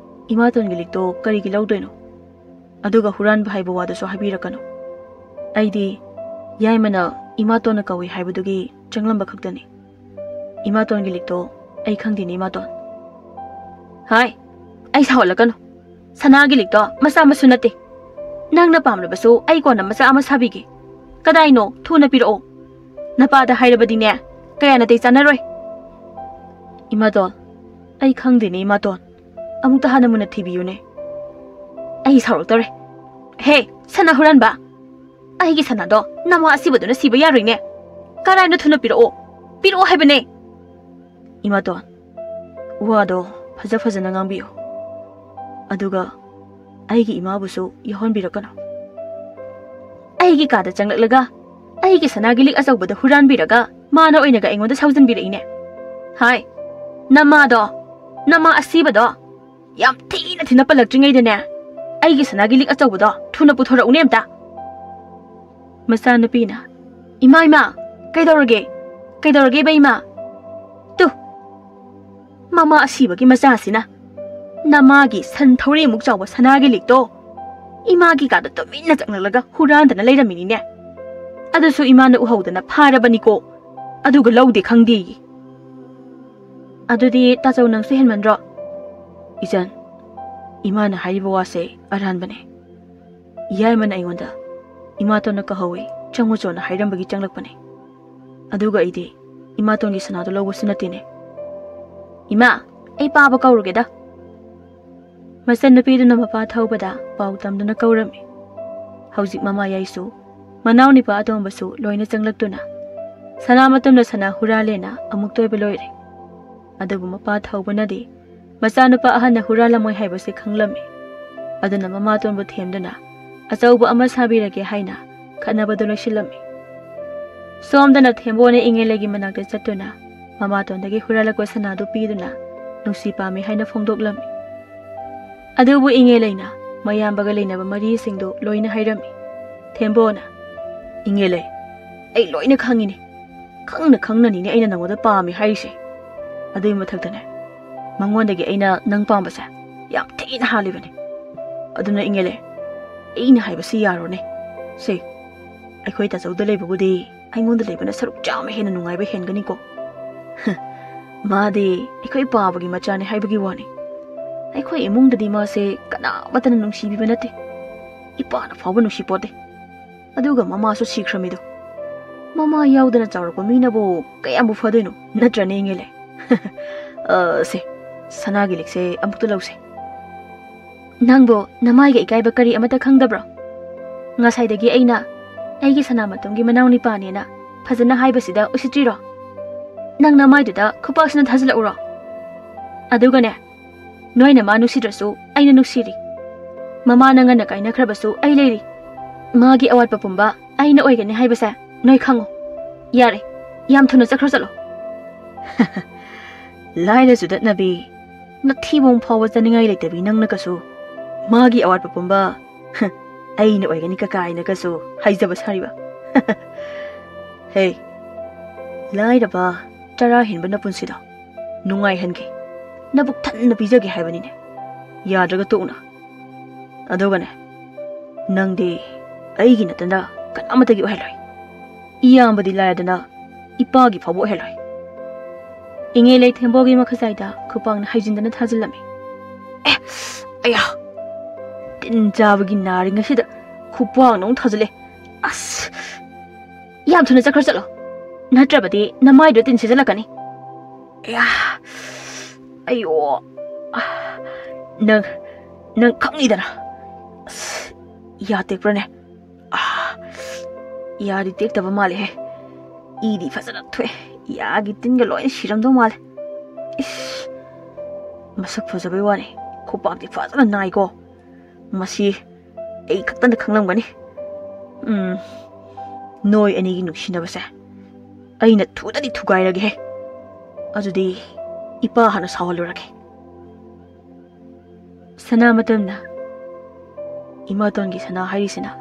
ꯏꯃꯥꯇꯣꯟꯒꯤ ꯂꯤꯛꯇꯣ ꯀꯔꯤꯒꯤ ꯂꯧꯗꯣꯏꯅꯣ? ꯑꯗꯨꯒ ꯍꯨꯔꯥꯟꯕ ꯍꯥꯏꯕ ꯋꯥꯗꯨꯁꯨ ꯍꯥꯏꯕꯤꯔꯛꯀꯅꯨ꯫ ꯑꯩꯗꯤ ꯌꯥꯏꯃꯅ ꯏꯃꯥꯇꯣꯟꯅ ꯀꯧꯏ ꯍꯥꯏꯕꯗꯨꯒꯤ ꯆꯪꯂꯝꯕ ꯈꯛꯇꯅꯤ꯫ ꯏꯃꯥꯇꯣꯟꯒꯤ ꯂꯤꯛꯇꯣ ꯑꯩ ꯈꯪꯗꯦꯅꯦ, ꯏꯃꯥꯇꯣꯟ꯫ ꯍꯥꯏ, ꯑꯩ ꯁꯥꯎꯍꯜꯂꯛꯀꯅꯨ꯫ ꯁꯅꯥꯒꯤ ꯂꯤꯛꯇꯣ ꯃꯆꯥ ꯃꯁꯨ ꯅꯠꯇꯦ꯫ ꯅꯪꯅ ꯄꯥꯝꯂꯕꯁꯨ ꯑꯩ ꯀꯣꯟꯅ ꯃꯆꯥ ꯑꯃ ꯁꯥꯕꯤꯒꯦ꯫ ꯀꯗꯥꯏꯅꯣ? ꯊꯨꯅ ꯄꯤꯔꯛꯑꯣ꯫ ꯅꯄꯥꯗ ꯍꯥꯏꯔꯕꯗꯤꯅꯦ, ꯀꯌꯥ ꯅꯥꯇꯩ ꯆꯥꯟꯅꯔꯣꯏ꯫ ꯏꯃꯥꯇꯣꯟ, ꯑꯩ ꯈꯪꯗꯦꯅꯦ, ꯏꯃꯥꯇꯣꯟ꯫ ꯑꯃꯨꯛꯇ ꯍꯥꯟꯅ ꯃꯨꯟꯅ ꯊꯤꯕꯤꯌꯨꯅꯦ꯫ ꯑꯩ ꯁꯥꯎꯔꯛꯇꯧꯔꯦ꯫ ꯍꯦ, ꯁꯅꯥ ꯍꯨꯔꯥꯟꯕ! ꯑꯩꯒꯤ ꯁꯅꯥꯗꯣ ꯅꯃꯥ ꯑꯁꯤꯕꯗꯨꯅ ꯁꯤꯕ ꯌꯥꯔꯣꯏꯅꯦ꯫ ꯀꯗꯥꯏꯅꯣ? ꯊꯨꯅ ꯄꯤꯔꯛꯑꯣ꯫ ꯄꯤꯔꯛꯑꯣ ꯍꯥꯏꯕꯅꯦ꯫ ꯏꯃꯥꯇꯣꯟ, ꯋꯥꯗꯣ ꯐꯖ ꯐꯖꯅ ꯉꯥꯡꯕꯤꯌꯨ꯫ ꯑꯗꯨꯒ ꯑꯩꯒꯤ ꯏꯃꯥꯕꯨꯁꯨ ꯌꯥꯎꯍꯟꯕꯤꯔꯛꯀꯅꯨ꯫ ꯑꯩꯒꯤ ꯀꯥꯗ ꯆꯪꯂꯛꯂꯒ ꯑꯩꯒꯤ ꯁꯅꯥꯒꯤ ꯂꯤꯛ ꯑꯆꯧꯕꯗ ꯍꯨꯔꯥꯟꯕꯤꯔꯒ ꯃꯥꯅ ꯑꯣꯏꯅꯒ ꯑꯩꯉꯣꯟꯗ ꯁꯥꯎꯖꯟꯕꯤꯔꯛꯏꯅꯦ꯫ ꯍꯥꯏ, ꯅꯃꯥꯗꯣ, ꯅꯃꯥ ꯑꯁꯤꯕꯗꯣ, ꯌꯥꯝ ꯊꯤꯅ ꯊꯤꯅ ꯄꯜꯂꯛꯇ꯭ꯔꯤꯉꯩꯗꯅꯦ, ꯑꯩꯒꯤ ꯁꯅꯥꯒꯤ ꯂꯤꯛ ꯑꯆꯧꯕꯗꯣ ꯊꯨꯅ ꯄꯨꯊꯣꯔꯛꯎꯅꯦ ꯑꯝꯇ꯫ ꯃꯆꯥꯅꯨꯄꯤꯅ, "ꯏꯃꯥ, ꯏꯃꯥ, ꯀꯩꯗꯧꯔꯒꯦ? ꯀꯩꯗꯧꯔꯒꯦꯕ, ꯏꯃꯥ?" ꯇꯨ, ꯃꯃꯥ ꯑꯁꯤꯕꯒꯤ ꯃꯆꯥꯁꯤꯅ ꯅꯃꯥꯒꯤ ꯁꯟ ꯊꯧꯔꯤꯃꯨꯛ ꯆꯥꯎꯕ ꯁꯅꯥꯒꯤ ꯂꯤꯛꯇꯣ ꯏꯃꯥꯒꯤ ꯀꯥꯗ ꯇꯨꯃꯤꯟꯅ ꯆꯪꯂꯛꯂꯒ ꯍꯨꯔꯥꯟꯗꯅ ꯂꯩꯔꯝꯃꯤꯅꯤꯅꯦ꯫ ꯑꯗꯨꯁꯨ ꯏꯃꯥꯅ ꯎꯍꯧꯗꯅ ꯐꯥꯔꯕꯅꯤꯀꯣ꯫ ꯑꯗꯨꯒ ꯂꯧꯗꯦ ꯈꯪꯗꯦꯌꯦ꯫ ꯑꯗꯨꯗꯤ ꯇꯥꯆꯧ, ꯅꯪꯁꯨ ꯍꯦꯟꯃꯟꯗ꯭ꯔꯣ? ꯏꯆꯟ, ꯏꯃꯥꯅ ꯍꯥꯏꯔꯤꯕ ꯋꯥꯁꯦ ꯑꯔꯥꯟꯕꯅꯦ꯫ ꯌꯥꯏꯃꯅ ꯑꯩꯉꯣꯟꯗ ꯏꯃꯥꯇꯣꯟꯅ ꯀꯧꯍꯧꯋꯤ, ꯆꯪꯉꯨꯆꯣꯅ ꯍꯥꯏꯔꯝꯕꯒꯤ ꯆꯪꯂꯛꯄꯅꯦ꯫ ꯑꯗꯨꯒ ꯑꯩꯗꯤ ꯏꯃꯥꯇꯣꯟꯒꯤ ꯁꯅꯥꯗꯣ ꯂꯧꯕꯁꯨ ꯅꯠꯇꯦꯅꯦ꯫ ꯏꯃꯥ, ꯑꯩ ꯄꯥꯕ ꯀꯧꯔꯨꯒꯦꯗ꯫ ꯃꯆꯟꯅꯨꯄꯤꯗꯨꯅ ꯃꯄꯥ ꯊꯧꯕꯗ ꯄꯥꯎ ꯇꯝꯗꯨꯅ ꯀꯧꯔꯝꯃꯤ꯫ ꯍꯧꯖꯤꯛ ꯃꯃꯥ ꯌꯥꯏꯁꯨ, ꯃꯅꯥꯎ ꯅꯤꯄꯥ ꯑꯇꯣꯝꯕꯁꯨ ꯂꯣꯏꯅ ꯆꯪꯂꯛꯇꯨꯅ ꯁꯅꯥ ꯃꯇꯨꯝꯅ ꯁꯅꯥ ꯍꯨꯔꯥꯜꯂꯦꯅ ꯑꯃꯨꯛꯇ ꯑꯣꯏꯕ ꯂꯣꯏꯔꯦ꯫ ꯑꯗꯨꯕꯨ ꯃꯄꯥ ꯊꯧꯕꯅꯗꯤ ꯃꯆꯥꯅꯨꯄꯥ ꯑꯍꯟꯅ ꯍꯨꯔꯥꯜꯂꯝꯃꯣꯏ ꯍꯥꯏꯕꯁꯤ ꯈꯪꯂꯝꯃꯤ꯫ ꯑꯗꯨꯅ ꯃꯃꯥꯇꯣꯟꯕꯨ ꯊꯦꯝꯗꯨꯅ ꯑꯆꯧꯕ ꯑꯃ ꯁꯥꯕꯤꯔꯒꯦ ꯍꯥꯏꯅ ꯈꯠꯅꯕꯗꯨ ꯂꯣꯏꯁꯤꯜꯂꯝꯃꯤ꯫ ꯁꯣꯝꯗꯅ ꯊꯦꯝꯕꯣꯅ ꯏꯉꯦꯂꯩꯒꯤ ꯃꯅꯥꯛꯇ ꯆꯠꯇꯨꯅ ꯃꯃꯥꯇꯣꯟꯗꯒꯤ ꯍꯨꯔꯥꯜꯂꯛꯄ ꯁꯅꯥꯗꯨ ꯄꯤꯗꯨꯅ ꯅꯨꯡꯁꯤ ꯄꯥꯝꯃꯤ ꯍꯥꯏꯅ ꯐꯣꯡꯗꯣꯛꯂꯝꯃꯤ꯫ ꯑꯗꯨꯕꯨ ꯏꯉꯦꯂꯩꯅ ꯃꯌꯥꯝꯕꯒ ꯂꯩꯅꯕ ꯃꯔꯤꯁꯤꯡꯗꯨ ꯂꯣꯏꯅ ꯍꯥꯏꯔꯝꯃꯤ꯫ ꯊꯦꯝꯕꯣꯅ, "ꯏꯉꯦꯂꯩ, ꯑꯩ ꯂꯣꯏꯅ ꯈꯪꯉꯤꯅꯦ꯫ ꯈꯪꯅ ꯈꯪꯅꯅꯤꯅꯦ ꯑꯩꯅ ꯅꯉꯣꯟꯗ ꯄꯥꯝꯃꯤ ꯍꯥꯏꯔꯤꯁꯦ꯫ ꯑꯗꯨꯒꯤ ꯃꯊꯛꯇꯅꯦ, ꯃꯉꯣꯟꯗꯒꯤ ꯑꯩꯅ ꯅꯪ ꯄꯥꯝꯕꯁꯦ ꯌꯥꯝ ꯊꯤꯅ ꯍꯥꯜꯂꯤꯕꯅꯦ꯫ ꯑꯗꯨꯅ ꯏꯉꯦꯂꯩ, ꯑꯩꯅ ꯍꯥꯏꯕꯁꯤ ꯌꯥꯔꯣꯅꯦ꯫ ꯁꯦ, ꯑꯩꯈꯣꯏ ꯇꯥꯆꯧꯗ ꯂꯩꯕꯕꯨꯗꯤ ꯑꯩꯉꯣꯟꯗ ꯂꯩꯕꯅ ꯁꯔꯨꯛ ꯆꯥꯝꯃ ꯍꯦꯟꯅ ꯅꯨꯡꯉꯥꯏꯕ ꯍꯦꯟꯒꯅꯤꯀꯣ꯫ ꯃꯥꯗꯤ ꯑꯩꯈꯣꯏ ꯄꯥꯕꯒꯤ ꯃꯆꯥꯅꯦ ꯍꯥꯏꯕꯒꯤ ꯋꯥꯅꯤ꯫ ꯑꯩꯈꯣꯏ ꯏꯃꯨꯡꯗꯗꯤ ꯃꯥꯁꯦ ꯀꯅꯥꯃꯠꯇꯅ ꯅꯨꯡꯁꯤꯕꯤꯕ ꯅꯠꯇꯦ꯫ ꯏꯄꯥꯅ ꯐꯥꯎꯕ ꯅꯨꯡꯁꯤꯄꯣꯠꯇꯦ꯫ ꯑꯗꯨꯒ ꯃꯃꯥꯁꯨ ꯁꯤꯈ꯭ꯔꯃꯤꯗꯣ꯫ ꯃꯃꯥ ꯌꯥꯎꯗꯅ ꯆꯥꯎꯔꯛꯄ ꯃꯤꯅꯕꯨ ꯀꯌꯥꯝꯕꯨ ꯐꯗꯣꯏꯅꯣ, ꯅꯠꯇ꯭ꯔꯅꯦ ꯏꯉꯦꯂꯩ?" "ꯑ, ꯁꯦ, ꯁꯅꯥꯒꯤ ꯂꯤꯛꯁꯦ ꯑꯃꯨꯛꯇ ꯂꯧꯁꯦ꯫" "ꯅꯪꯕꯨ ꯅꯃꯥꯏꯒ ꯏꯀꯥꯏꯕ ꯀꯔꯤ ꯑꯃꯠꯇ ꯈꯪꯗꯕ꯭ꯔꯣ? ꯉꯁꯥꯏꯗꯒꯤ ꯑꯩꯅ ꯑꯩꯒꯤ ꯁꯅꯥ ꯃꯇꯨꯝꯒꯤ ꯃꯅꯥꯎ ꯅꯤꯄꯥꯅꯦꯅ ꯐꯖꯅ ꯍꯥꯏꯕꯁꯤꯗ ꯎꯁꯤꯠꯇ꯭ꯔꯤꯔꯣ? ꯅꯪ ꯅꯃꯥꯏꯗꯨꯗ ꯈꯨꯄꯥꯛꯁꯤꯅ ꯊꯥꯖꯤꯜꯂꯛꯎꯔꯣ? ꯑꯗꯨꯒꯅꯦ, ꯅꯣꯏꯅ ꯃꯥ ꯅꯨꯡꯁꯤꯗ꯭ꯔꯁꯨ ꯑꯩꯅ ꯅꯨꯡꯁꯤꯔꯤ꯫ ꯃꯃꯥꯅ ꯉꯟꯅ ꯀꯥꯏꯅꯈ꯭ꯔꯕꯁꯨ ꯑꯩ ꯂꯩꯔꯤ꯫ ꯃꯥꯒꯤ ꯑꯋꯥꯠꯄ ꯄꯨꯝꯕ ꯑꯩꯅ ꯑꯣꯏꯒꯅꯤ ꯍꯥꯏꯕꯁꯦ ꯅꯣꯏ ꯈꯪꯉꯣ꯫ ꯌꯥꯔꯦ, ꯌꯥꯝ ꯊꯨꯅ ꯆꯠꯈ꯭ꯔꯣ, ꯆꯠꯂꯣ꯫" "ꯂꯥꯏꯔ ꯆꯨꯗꯠꯅꯕꯤ, ꯅꯊꯤꯕꯣꯡ ꯐꯥꯎꯕ ꯆꯥꯅꯤꯡꯉꯥꯏ ꯂꯩꯇꯕꯤ ꯅꯪꯅ ꯀꯁꯨ ꯃꯥꯒꯤ ꯑꯋꯥꯠꯄ ꯄꯨꯝꯕ ꯑꯩꯅ ꯑꯣꯏꯒꯅꯤ ꯀꯀꯥꯏꯅ ꯀꯁꯨ ꯍꯥꯏꯖꯕ ꯁꯥꯔꯤꯕ꯫ ꯍꯦ, ꯂꯥꯏꯔꯕ ꯆꯔꯥ ꯍꯦꯟꯕ ꯅꯄꯨꯟꯁꯤꯗꯣ ꯅꯨꯡꯉꯥꯏꯍꯟꯒꯦ, ꯅꯕꯨꯛ ꯊꯟꯅ ꯄꯤꯖꯒꯦ ꯍꯥꯏꯕꯅꯤꯅꯦ꯫ ꯌꯥꯗ꯭ꯔꯒ ꯇꯣꯛꯎꯅ꯫ ꯑꯗꯨꯒꯅꯦ, ꯅꯪꯗꯤ ꯑꯩꯒꯤ ꯅꯠꯇꯅ ꯀꯅꯥꯃꯠꯇꯒꯤ ꯑꯣꯏꯍꯜꯂꯣꯏ꯫ ꯏꯌꯥꯝꯕꯗꯤ ꯂꯥꯏꯔꯗꯅ ꯏꯄꯥꯒꯤ ꯐꯥꯎꯕ ꯑꯣꯏꯍꯜꯂꯣꯏ꯫ ꯏꯉꯦ ꯂꯩꯊꯦꯝꯕꯣꯒꯤ ꯃꯈꯖꯥꯏꯗ ꯈꯨꯄꯥꯛꯅ ꯍꯩꯖꯤꯟꯗꯅ ꯊꯥꯖꯤꯜꯂꯝꯃꯤ꯫ ꯑꯦ, ꯑꯌꯥ! ꯇꯤꯟ ꯆꯥꯕꯒꯤ ꯅꯥꯔꯤ ꯉꯁꯤꯗ ꯈꯨꯄꯥꯛꯅ ꯑꯃꯨꯛ ꯊꯥꯖꯤꯜꯂꯦ꯫ ꯑꯁ! ꯌꯥꯝ ꯊꯨꯅ ꯆꯠꯈ꯭ꯔ ꯆꯠꯂꯣ꯫ ꯅꯠꯇ꯭ꯔꯕꯗꯤ ꯅꯃꯥꯏꯗꯣ ꯇꯤꯟ ꯁꯤꯠꯆꯜꯂꯛꯀꯅꯤ꯫ ꯑꯌꯥ! ꯑꯌꯣ! ꯅꯪ, ꯅꯪ ꯈꯪꯅꯤꯗꯅ꯫ ꯑꯁ! ꯌꯥ ꯇꯦꯛꯄ꯭ꯔꯅꯦ? ꯑꯥ! ꯌꯥꯗꯤ ꯇꯦꯛꯇꯕ ꯃꯥꯜꯂꯦꯍꯦ꯫ ꯏꯗꯤ ꯐꯖꯅ ꯊꯣꯛꯑꯦ꯫ ꯌꯥꯒꯤ ꯇꯤꯟꯒ ꯂꯣꯏꯅ ꯁꯤꯔꯝꯗꯧ ꯃꯥꯜꯂꯦ꯫ ꯏꯁ! ꯃꯁꯛ ꯐꯖꯕꯩ ꯋꯥꯅꯤ, ꯈꯨꯄꯥꯛꯇꯤ ꯐꯖꯅ ꯅꯥꯏꯀꯣ꯫ ꯃꯁꯤ ꯑꯩ ꯈꯛꯇꯅ ꯈꯪꯂꯝꯒꯅꯤ꯫ ꯎꯝ, ꯅꯣꯏ ꯑꯅꯤꯒꯤ ꯅꯨꯡꯁꯤꯅꯕꯁꯦ ꯑꯩꯅ ꯊꯨꯗꯗꯤ ꯊꯨꯒꯥꯏꯔꯒꯦꯍꯦ꯫ ꯑꯗꯨꯗꯤ ꯏꯄꯥ ꯍꯥꯟꯅ ꯁꯥꯎꯍꯜꯂꯨꯔꯒꯦ꯫ ꯁꯅꯥ ꯃꯇꯝꯅ, ꯏꯃꯥꯇꯣꯟꯒꯤ ꯁꯅꯥ ꯍꯥꯏꯔꯤꯁꯤꯅ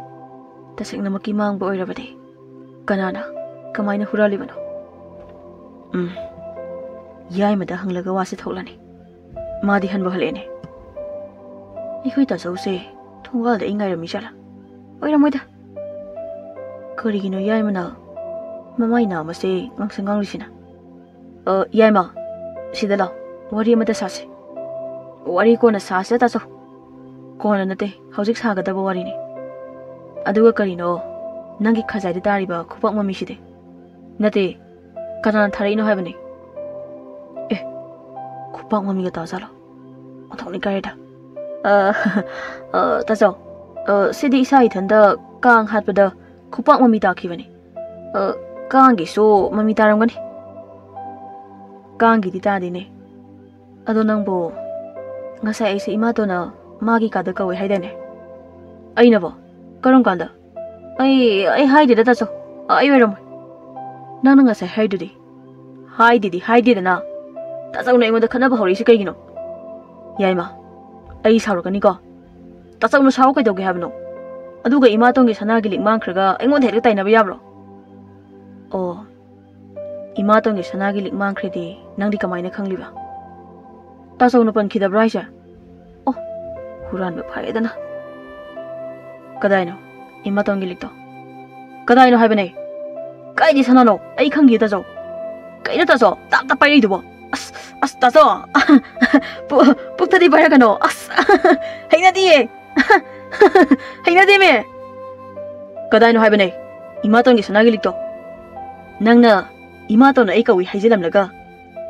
ꯇꯁꯦꯡꯅꯃꯛꯀꯤ ꯃꯥꯡꯕ ꯑꯣꯏꯔꯕꯗꯤ ꯀꯅꯥꯅ, ꯀꯃꯥꯏꯅ ꯍꯨꯔꯥꯜꯂꯤꯕꯅꯣ? ꯎꯝ, ꯌꯥꯏꯃꯗ ꯍꯪꯂꯒ ꯋꯥꯁꯦ ꯊꯣꯛꯂꯅꯤ꯫ ꯃꯥꯗꯤ ꯍꯟꯕ ꯍꯜꯂꯛꯑꯦꯅꯦ꯫ ꯑꯩꯈꯣꯏ ꯇꯥꯆꯧꯁꯦ ꯊꯣꯡꯒꯥꯜꯗ ꯑꯩ ꯉꯥꯏꯔꯝꯃꯤ ꯖꯥꯠꯂꯥ? ꯑꯣꯏꯔꯝꯃꯣꯏꯗ꯫ ꯀꯔꯤꯒꯤꯅꯣ ꯌꯥꯏꯃꯅ ꯃꯃꯥꯏ ꯅꯥꯝꯃꯁꯦ ꯉꯥꯡꯁꯪ ꯉꯥꯡꯂꯤꯁꯤꯅ? ꯑ, ꯌꯥꯏꯃ, ꯁꯤꯗ ꯂꯥꯎ, ꯋꯥꯔꯤ ꯑꯃꯇ ꯁꯥꯁꯦ꯫ ꯋꯥꯔꯤ ꯀꯣꯟꯅ ꯁꯥꯁꯦ, ꯇꯥꯆꯧ꯫ ꯀꯣꯟꯅ ꯅꯠꯇꯦ, ꯍꯧꯖꯤꯛ ꯁꯥꯒꯗꯕ ꯋꯥꯔꯤꯅꯤ꯫ ꯑꯗꯨꯒ ꯀꯔꯤꯅꯣ ꯅꯪꯒꯤ ꯈꯖꯥꯏꯗ ꯇꯥꯔꯤꯕ ꯈꯨꯄꯥꯛ ꯃꯃꯤꯁꯤꯗꯤ? ꯅꯠꯇꯦ, ꯀꯅꯥꯅ ꯊꯥꯔꯛꯏꯅꯣ ꯍꯥꯏꯕꯅꯤ? ꯑꯦ, ꯈꯨꯄꯥꯛ ꯃꯃꯤꯒ ꯇꯥꯖꯥꯠꯂꯣ? ꯑꯣꯟꯊꯣꯛꯅ ꯏꯀꯥꯏꯔꯦꯗ꯫ ꯑ, ꯑ, ꯇꯥꯆꯧ, ꯑ, ꯁꯤꯗꯤ ꯏꯁꯥ ꯏꯊꯟꯗ ꯀꯥꯡ ꯍꯥꯠꯄꯗ ꯈꯨꯄꯥꯛ ꯃꯃꯤ ꯇꯥꯈꯤꯕꯅꯤ꯫ ꯑ, ꯀꯥꯡꯒꯤꯁꯨ ꯃꯃꯤ ꯇꯥꯔꯝꯒꯅꯤ꯫ ꯀꯥꯡꯒꯤꯗꯤ ꯇꯥꯗꯦꯅꯦ꯫ ꯑꯗꯣ ꯅꯪꯕꯨ ꯉꯁꯥꯏ ꯑꯩꯁꯦ ꯏꯃꯥꯇꯣꯟꯅ ꯃꯥꯒꯤ ꯀꯥꯗ ꯀꯧꯋꯦ ꯍꯥꯏꯗꯥꯏꯅꯦ? ꯑꯩꯅꯕꯣ? ꯀꯔꯝ ꯀꯥꯟꯗ? ꯑꯩ, ꯑꯩ ꯍꯥꯏꯗꯦꯗ, ꯇꯥꯆꯧ꯫ ꯑ, ꯑꯩ ꯑꯣꯏꯔꯝꯃꯣꯏ꯫ ꯅꯪꯅ ꯉꯁꯥꯏ ꯍꯥꯏꯗꯨꯗꯤ꯫ ꯍꯥꯏꯗꯦꯗꯤ ꯍꯥꯏꯗꯦꯗꯅ꯫ ꯇꯥꯆꯧꯅ ꯑꯩꯉꯣꯟꯗ ꯈꯠꯅꯕ ꯍꯧꯔꯛꯏꯁꯦ ꯀꯩꯒꯤꯅꯣ? ꯌꯥꯏꯃ, ꯑꯩ ꯁꯥꯎꯔꯛꯀꯅꯤꯀꯣ꯫ ꯇꯥꯆꯧꯅ ꯁꯥꯎ ꯀꯩꯗꯧꯒꯦ ꯍꯥꯏꯕꯅꯣ? ꯑꯗꯨꯒ ꯏꯃꯥꯇꯣꯟꯒꯤ ꯁꯅꯥꯒꯤ ꯂꯤꯛ ꯃꯥꯡꯈ꯭ꯔꯒ ꯑꯩꯉꯣꯟꯗ ꯍꯦꯛꯇ ꯇꯥꯏꯅꯕ ꯌꯥꯕ꯭ꯔꯣ? ꯑꯣ, ꯏꯃꯥꯇꯣꯟꯒꯤ ꯁꯅꯥꯒꯤ ꯂꯤꯛ ꯃꯥꯡꯈ꯭ꯔꯦꯗꯤ ꯅꯪꯗꯤ ꯀꯃꯥꯏꯅ ꯈꯪꯂꯤꯕ? ꯇꯥꯆꯧꯅ ꯄꯟꯈꯤꯗꯕ꯭ꯔꯥ ꯍꯥꯏꯁꯦ? ꯑꯣ, ꯍꯨꯔꯥꯟꯕ ꯐꯥꯔꯦꯗꯅ꯫ ꯀꯗꯥꯏꯅꯣ ꯏꯃꯥꯇꯣꯟꯒꯤ ꯂꯤꯛꯇꯣ? ꯀꯗꯥꯏꯅꯣ ꯍꯥꯏꯕꯅꯦ? ꯀꯥꯏꯗꯤ ꯁꯅꯥꯅꯣ? ꯑꯩ ꯈꯪꯗꯦ, ꯇꯥꯆꯧ꯫ ꯀꯩꯅꯣ ꯇꯥꯆꯧ, ꯇꯥꯞ ꯇꯥꯞ ꯄꯥꯏꯔꯛꯏꯗꯨꯕꯣ? ꯑꯁ, ꯑꯁ, ꯇꯥꯆꯧ꯫ ꯄꯨ-, ꯄꯨꯛꯇꯗꯤ ꯄꯥꯏꯔꯛꯀꯅꯣ꯫ ꯑꯁ, ꯍꯩꯅꯗꯤꯌꯦ꯫ ꯍꯩꯅꯗꯦꯃꯦ꯫ ꯀꯗꯥꯏꯅꯣ ꯍꯥꯏꯕꯅꯦ ꯏꯃꯥꯇꯣꯟꯒꯤ ꯁꯅꯥꯒꯤ ꯂꯤꯛꯇꯣ? ꯅꯪꯅ ꯏꯃꯥꯇꯣꯟꯅ ꯑꯩ ꯀꯧꯏ ꯍꯥꯏꯖꯤꯜꯂꯝꯂꯒ,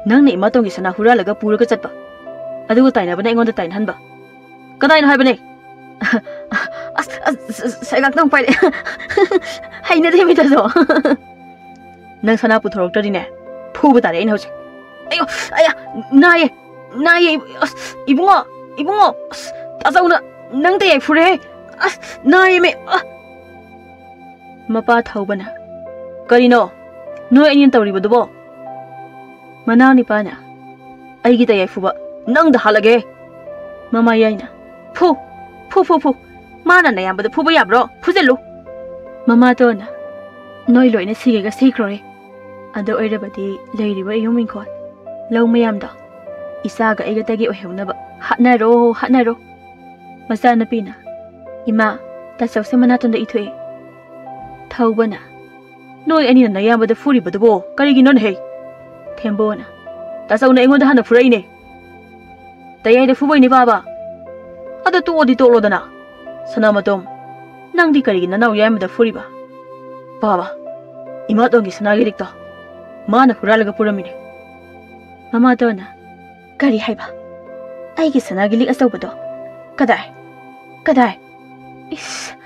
ꯅꯪꯅ ꯏꯃꯥꯇꯣꯟꯒꯤ ꯁꯅꯥ ꯍꯨꯔꯥꯜꯂꯒ ꯄꯨꯔꯒ ꯆꯠꯄ, ꯑꯗꯨꯒ ꯇꯥꯏꯅꯕꯅ ꯑꯩꯉꯣꯟꯗ ꯇꯥꯏꯅꯍꯟꯕ꯫ ꯀꯗꯥꯏꯅꯣ ꯍꯥꯏꯕꯅꯦ? ꯑꯁ, ꯑꯁ, ꯑꯁ, ꯁꯩꯒꯥꯛꯇꯪ ꯄꯥꯏꯔꯛꯑꯦ꯫ ꯍꯩꯅꯗꯦ ꯃꯤꯗꯁꯨ꯫ ꯅꯪ ꯁꯅꯥ ꯄꯨꯊꯣꯔꯛꯇ꯭ꯔꯗꯤꯅꯦ, ꯐꯨꯕ ꯇꯥꯔꯦ ꯑꯩꯅ ꯍꯧꯖꯤꯛ꯫ ꯑꯌꯣ, ꯑꯌꯥ, ꯅꯥꯏꯌꯦ, ꯅꯥꯏꯌꯦ꯫ ꯑꯁ, ꯏꯕꯨꯡꯉꯣ, ꯏꯕꯨꯡꯉꯣ, ꯑꯁ, ꯇꯥꯆꯧꯅ ꯅꯪ ꯇꯌꯥꯏ ꯐꯨꯔꯦ꯫ ꯑꯁ, ꯅꯥꯏꯌꯦꯃꯦ꯫ ꯑ꯫ ꯃꯄꯥ ꯊꯧꯕꯅ, "ꯀꯔꯤꯅꯣ ꯅꯣꯏ ꯑꯅꯤꯅ ꯇꯧꯔꯤꯕꯗꯨꯕꯣ?" ꯃꯅꯥꯎ ꯅꯤꯄꯥꯅ, "ꯑꯩꯒꯤ ꯇꯌꯥꯏ ꯐꯨꯕ ꯅꯪꯗ ꯍꯥꯠꯂꯒꯦ!" ꯃꯃꯥ ꯌꯥꯏꯅ, "ꯐꯨ, ꯐꯨ, ꯐꯨ, ꯐꯨ! ꯃꯥꯅ ꯅꯌꯥꯝꯕꯗ ꯐꯨꯕ ꯌꯥꯕ꯭ꯔꯣ? ꯐꯨꯖꯜꯂꯨ!" ꯃꯃꯥꯇꯣꯟꯅ, "ꯅꯣꯏ ꯂꯣꯏꯅ ꯁꯤꯒꯦꯒ ꯁꯤꯈ꯭ꯔꯣꯍꯦ꯫ ꯑꯗꯨ ꯑꯣꯏꯔꯕꯗꯤ ꯂꯩꯔꯤꯕ ꯏꯌꯨꯝ ꯏꯪꯈꯣꯜ, ꯂꯧ ꯃꯌꯥꯝꯗꯣ ꯏꯆꯥꯒ ꯑꯩꯒꯇꯒꯤ ꯑꯣꯏꯍꯧꯅꯕ ꯍꯥꯠꯅꯔꯣ, ꯍꯥꯠꯅꯔꯣ!" ꯃꯆꯥꯅꯨꯄꯤꯅ, "ꯏꯃꯥ, ꯇꯥꯆꯧꯁꯦ ꯃꯅꯥꯇꯣꯟꯗ ꯏ ꯊꯣꯛꯑꯦ!" ꯊꯧꯕꯅ, "ꯅꯣꯏ ꯑꯅꯤꯅ ꯅꯌꯥꯝꯕꯗ ꯐꯨꯔꯤꯕꯗꯨꯕꯣ ꯀꯔꯤꯒꯤꯅꯣꯅꯦꯍꯦ?" ꯊꯦꯝꯕꯣꯅ, "ꯇꯥꯆꯧꯅ ꯑꯩꯉꯣꯟꯗ ꯍꯥꯟꯅ ꯐꯨꯔꯛꯏꯅꯦ꯫ ꯇꯌꯥꯏꯗ ꯐꯨꯕꯩꯅꯦ ꯄꯥꯕ꯫ ꯑꯗꯣ ꯇꯣꯛꯑꯣꯗꯤ ꯇꯣꯛꯂꯣꯗꯅ꯫ ꯁꯅꯥꯃꯇꯣꯝ, ꯅꯪꯗꯤ ꯀꯔꯤꯒꯤ ꯅꯅꯥꯎ ꯌꯥꯏꯃꯗ ꯐꯨꯔꯤꯕ? ꯄꯥꯕ, ꯏꯃꯥꯇꯣꯟꯒꯤ ꯁꯅꯥꯒꯤ ꯂꯤꯛꯇꯣ ꯃꯥꯅ ꯍꯨꯔꯥꯜꯂꯒ ꯄꯨꯔꯝꯃꯤꯅꯦ꯫" ꯃꯃꯥꯇꯣꯟꯅ, "ꯀꯔꯤ ꯍꯥꯏꯕ? ꯑꯩꯒꯤ ꯁꯅꯥꯒꯤ ꯂꯤꯛ ꯑꯆꯧꯕꯗꯣ? ꯀꯗꯥꯏ? ꯀꯗꯥꯏ? ꯏꯁ,